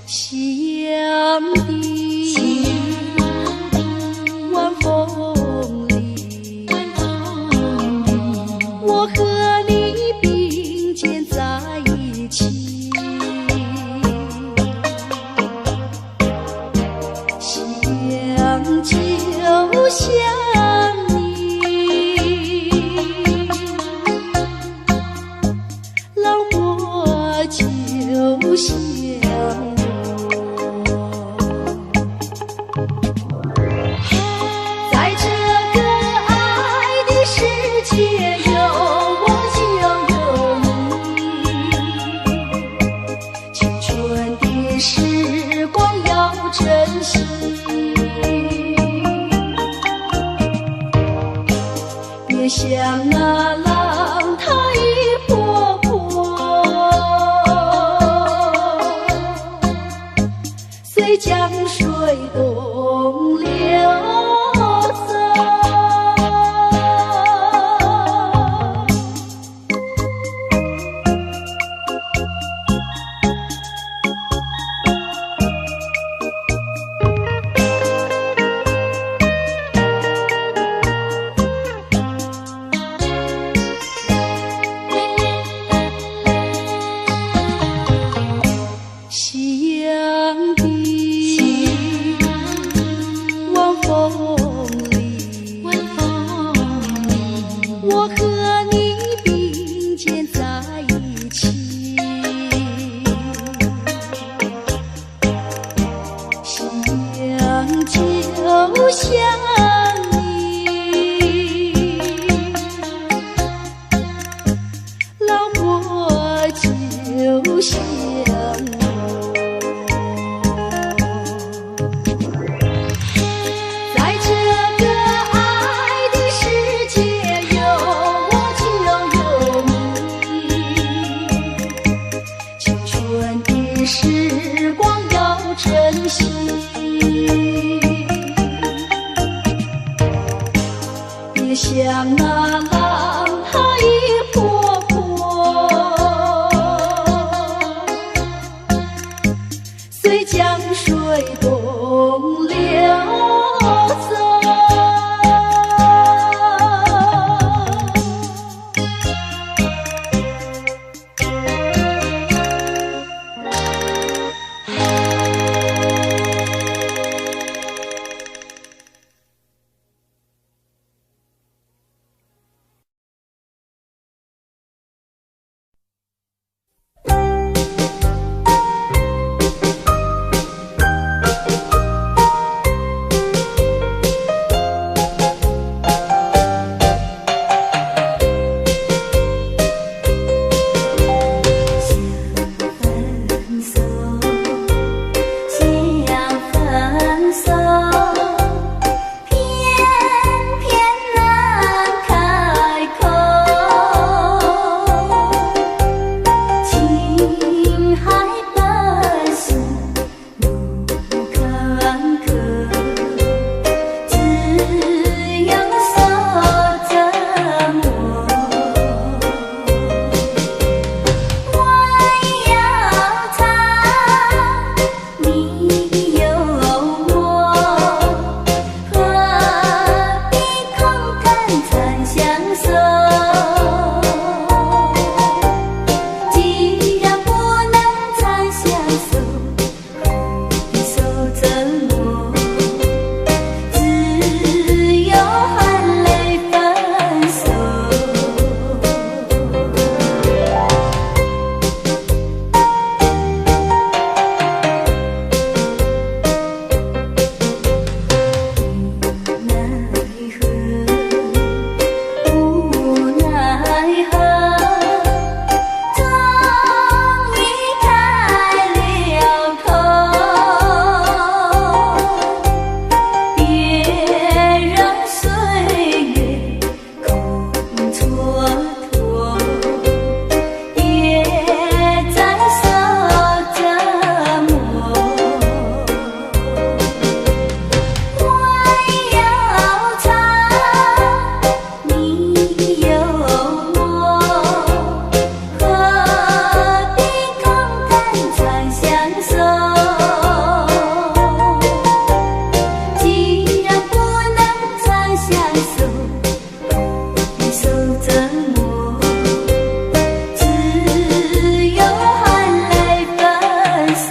夕陽的晚風裡，我和你並肩在一起，想就想你，老我就想我。在這個愛的世界，有我就有你。青春的時光要珍惜，別像那浪淘一波波，隨江水東流走。夕陽的晚風像那浪它一波波，随江水东流走。分手，想分手，偏偏难开口。情海本是路坎坷，只有受折磨。我有他，你有我，何必空谈长相守？既然不能长相守，何必受折磨？只有含泪分手。奈何，无奈何，终于开了口，别让岁月空蹉跎，别再受折磨。我有他，你有我，何必空谈长相守？既然不能长相守，何必受折磨？只有含泪分手。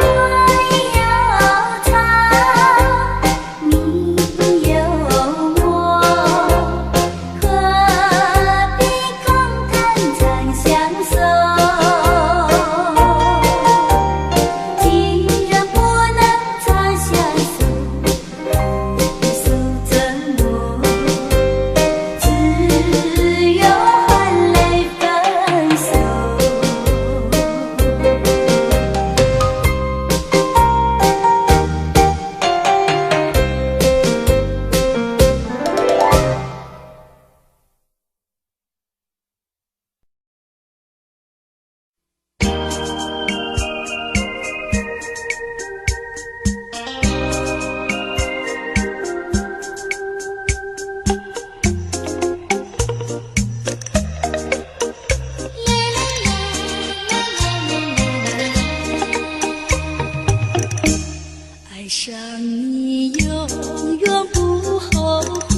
我有他，你有我，何必空谈长相守？既然不能长相守，何必受折磨？只有含泪分手。爱上你永远不后悔，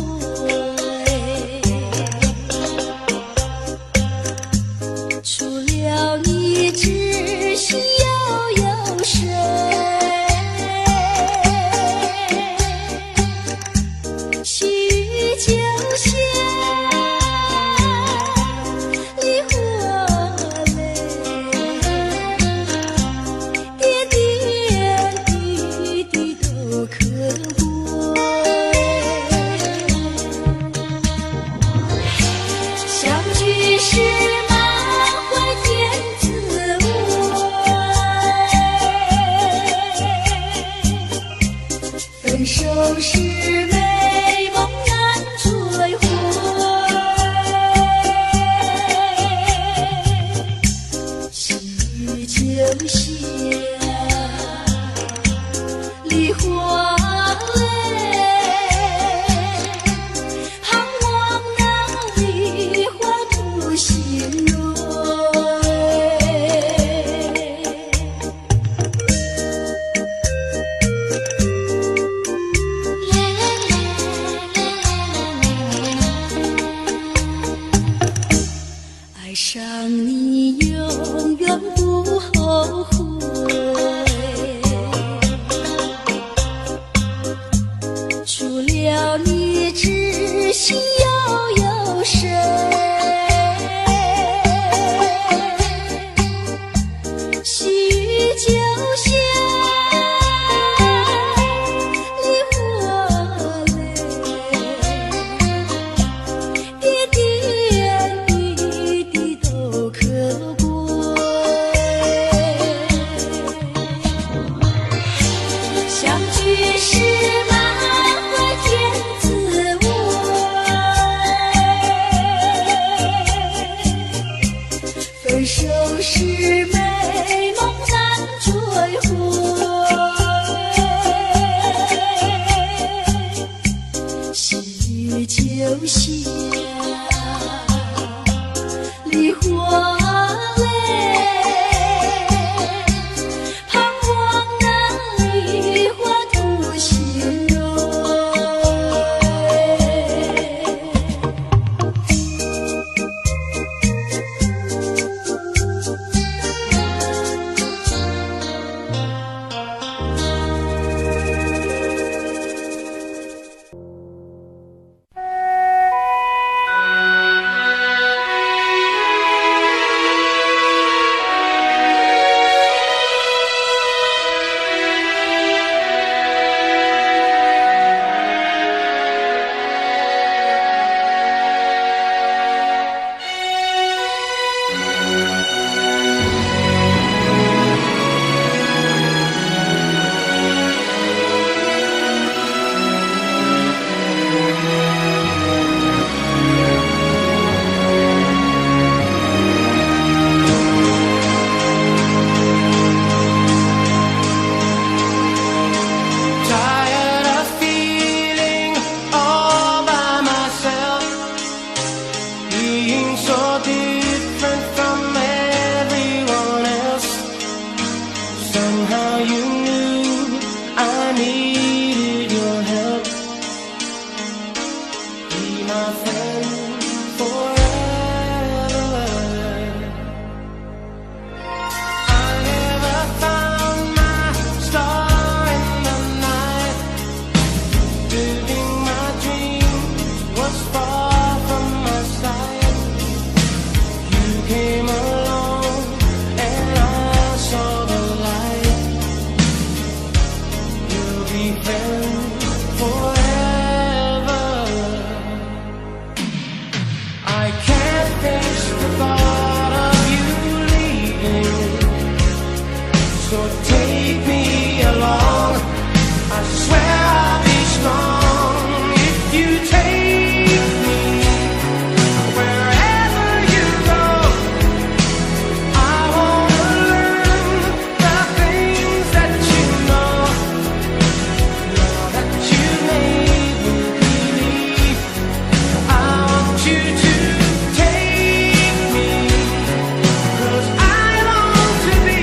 除了你，只心又有谁？细雨就像梨花泪，点点滴滴都可贵。雨就下，梨花淚，盼望那梨花吐新蕊。愛上你永遠不後悔，除了你知心又有誰？細雨就下，梨花淚，點點滴滴都可貴。相聚時滿懷甜滋味，分手時美夢難追回。細雨就下，梨花淚，盼望那梨花吐新蕊。 Tired of feeling all by myself, being so different from everyone else. Somehow you knew I needed your help. Be my friend forever. I never found my star in the night. Living my dream was far from my sight. You came along and I saw the light. We'll be friends forever. I can't face the thought of you leaving. So take me along. I swear I'll be strong if you take me wherever you go. I wanna learn the things that you know. Now that you made me believe, I want you to take me, 'cause I long to be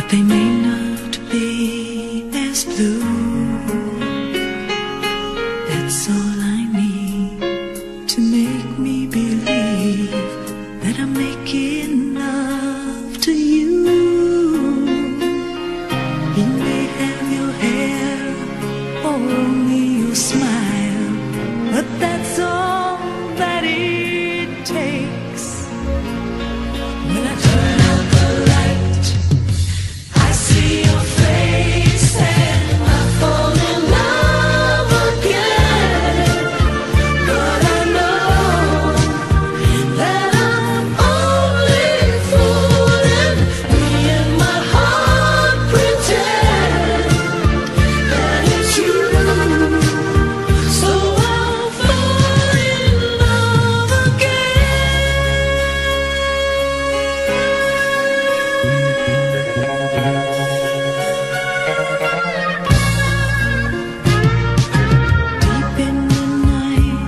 But they may not be as blue. That's all I need to make me believe that I'm making love to you. He may have your hair or only your smile, but that's all that it takes. When I turn out the light, I see your face and I fall in love again. But I know that I'm only fooling. Me and my heart pretend that it's you. So I'll fall in love again. Deep in the night,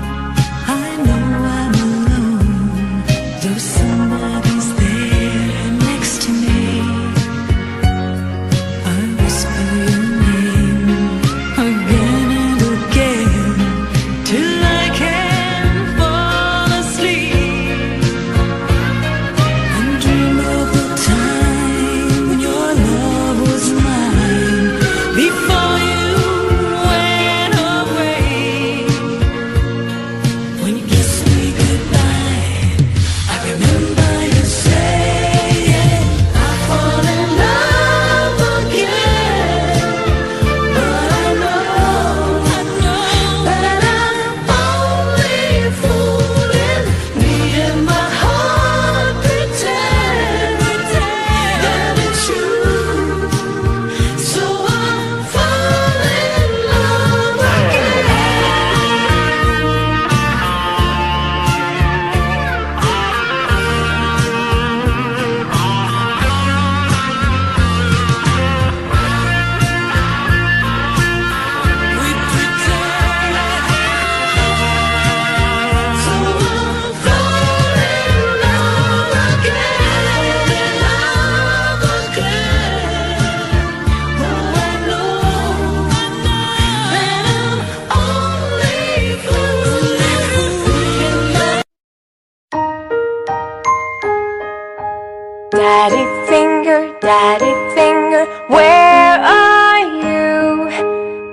I know I'm alone, though somebody's there next to me. I whisper your name again and again till I can fall asleep and dream of the time when your love was mine before you went away. When you kissed me goodbye, I remember you saying, I fall in love again. But I know that I'm only fooling. Me and my heart pretend that it's you. So I fall in love again. We pretend. So I'll fall in love again, love again. Oh, I know that I'm only fooling. Daddy finger, daddy finger, where are you?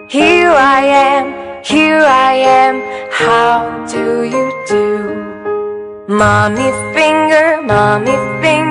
Here I am, here I am, how do you do? Mommy finger, mommy finger.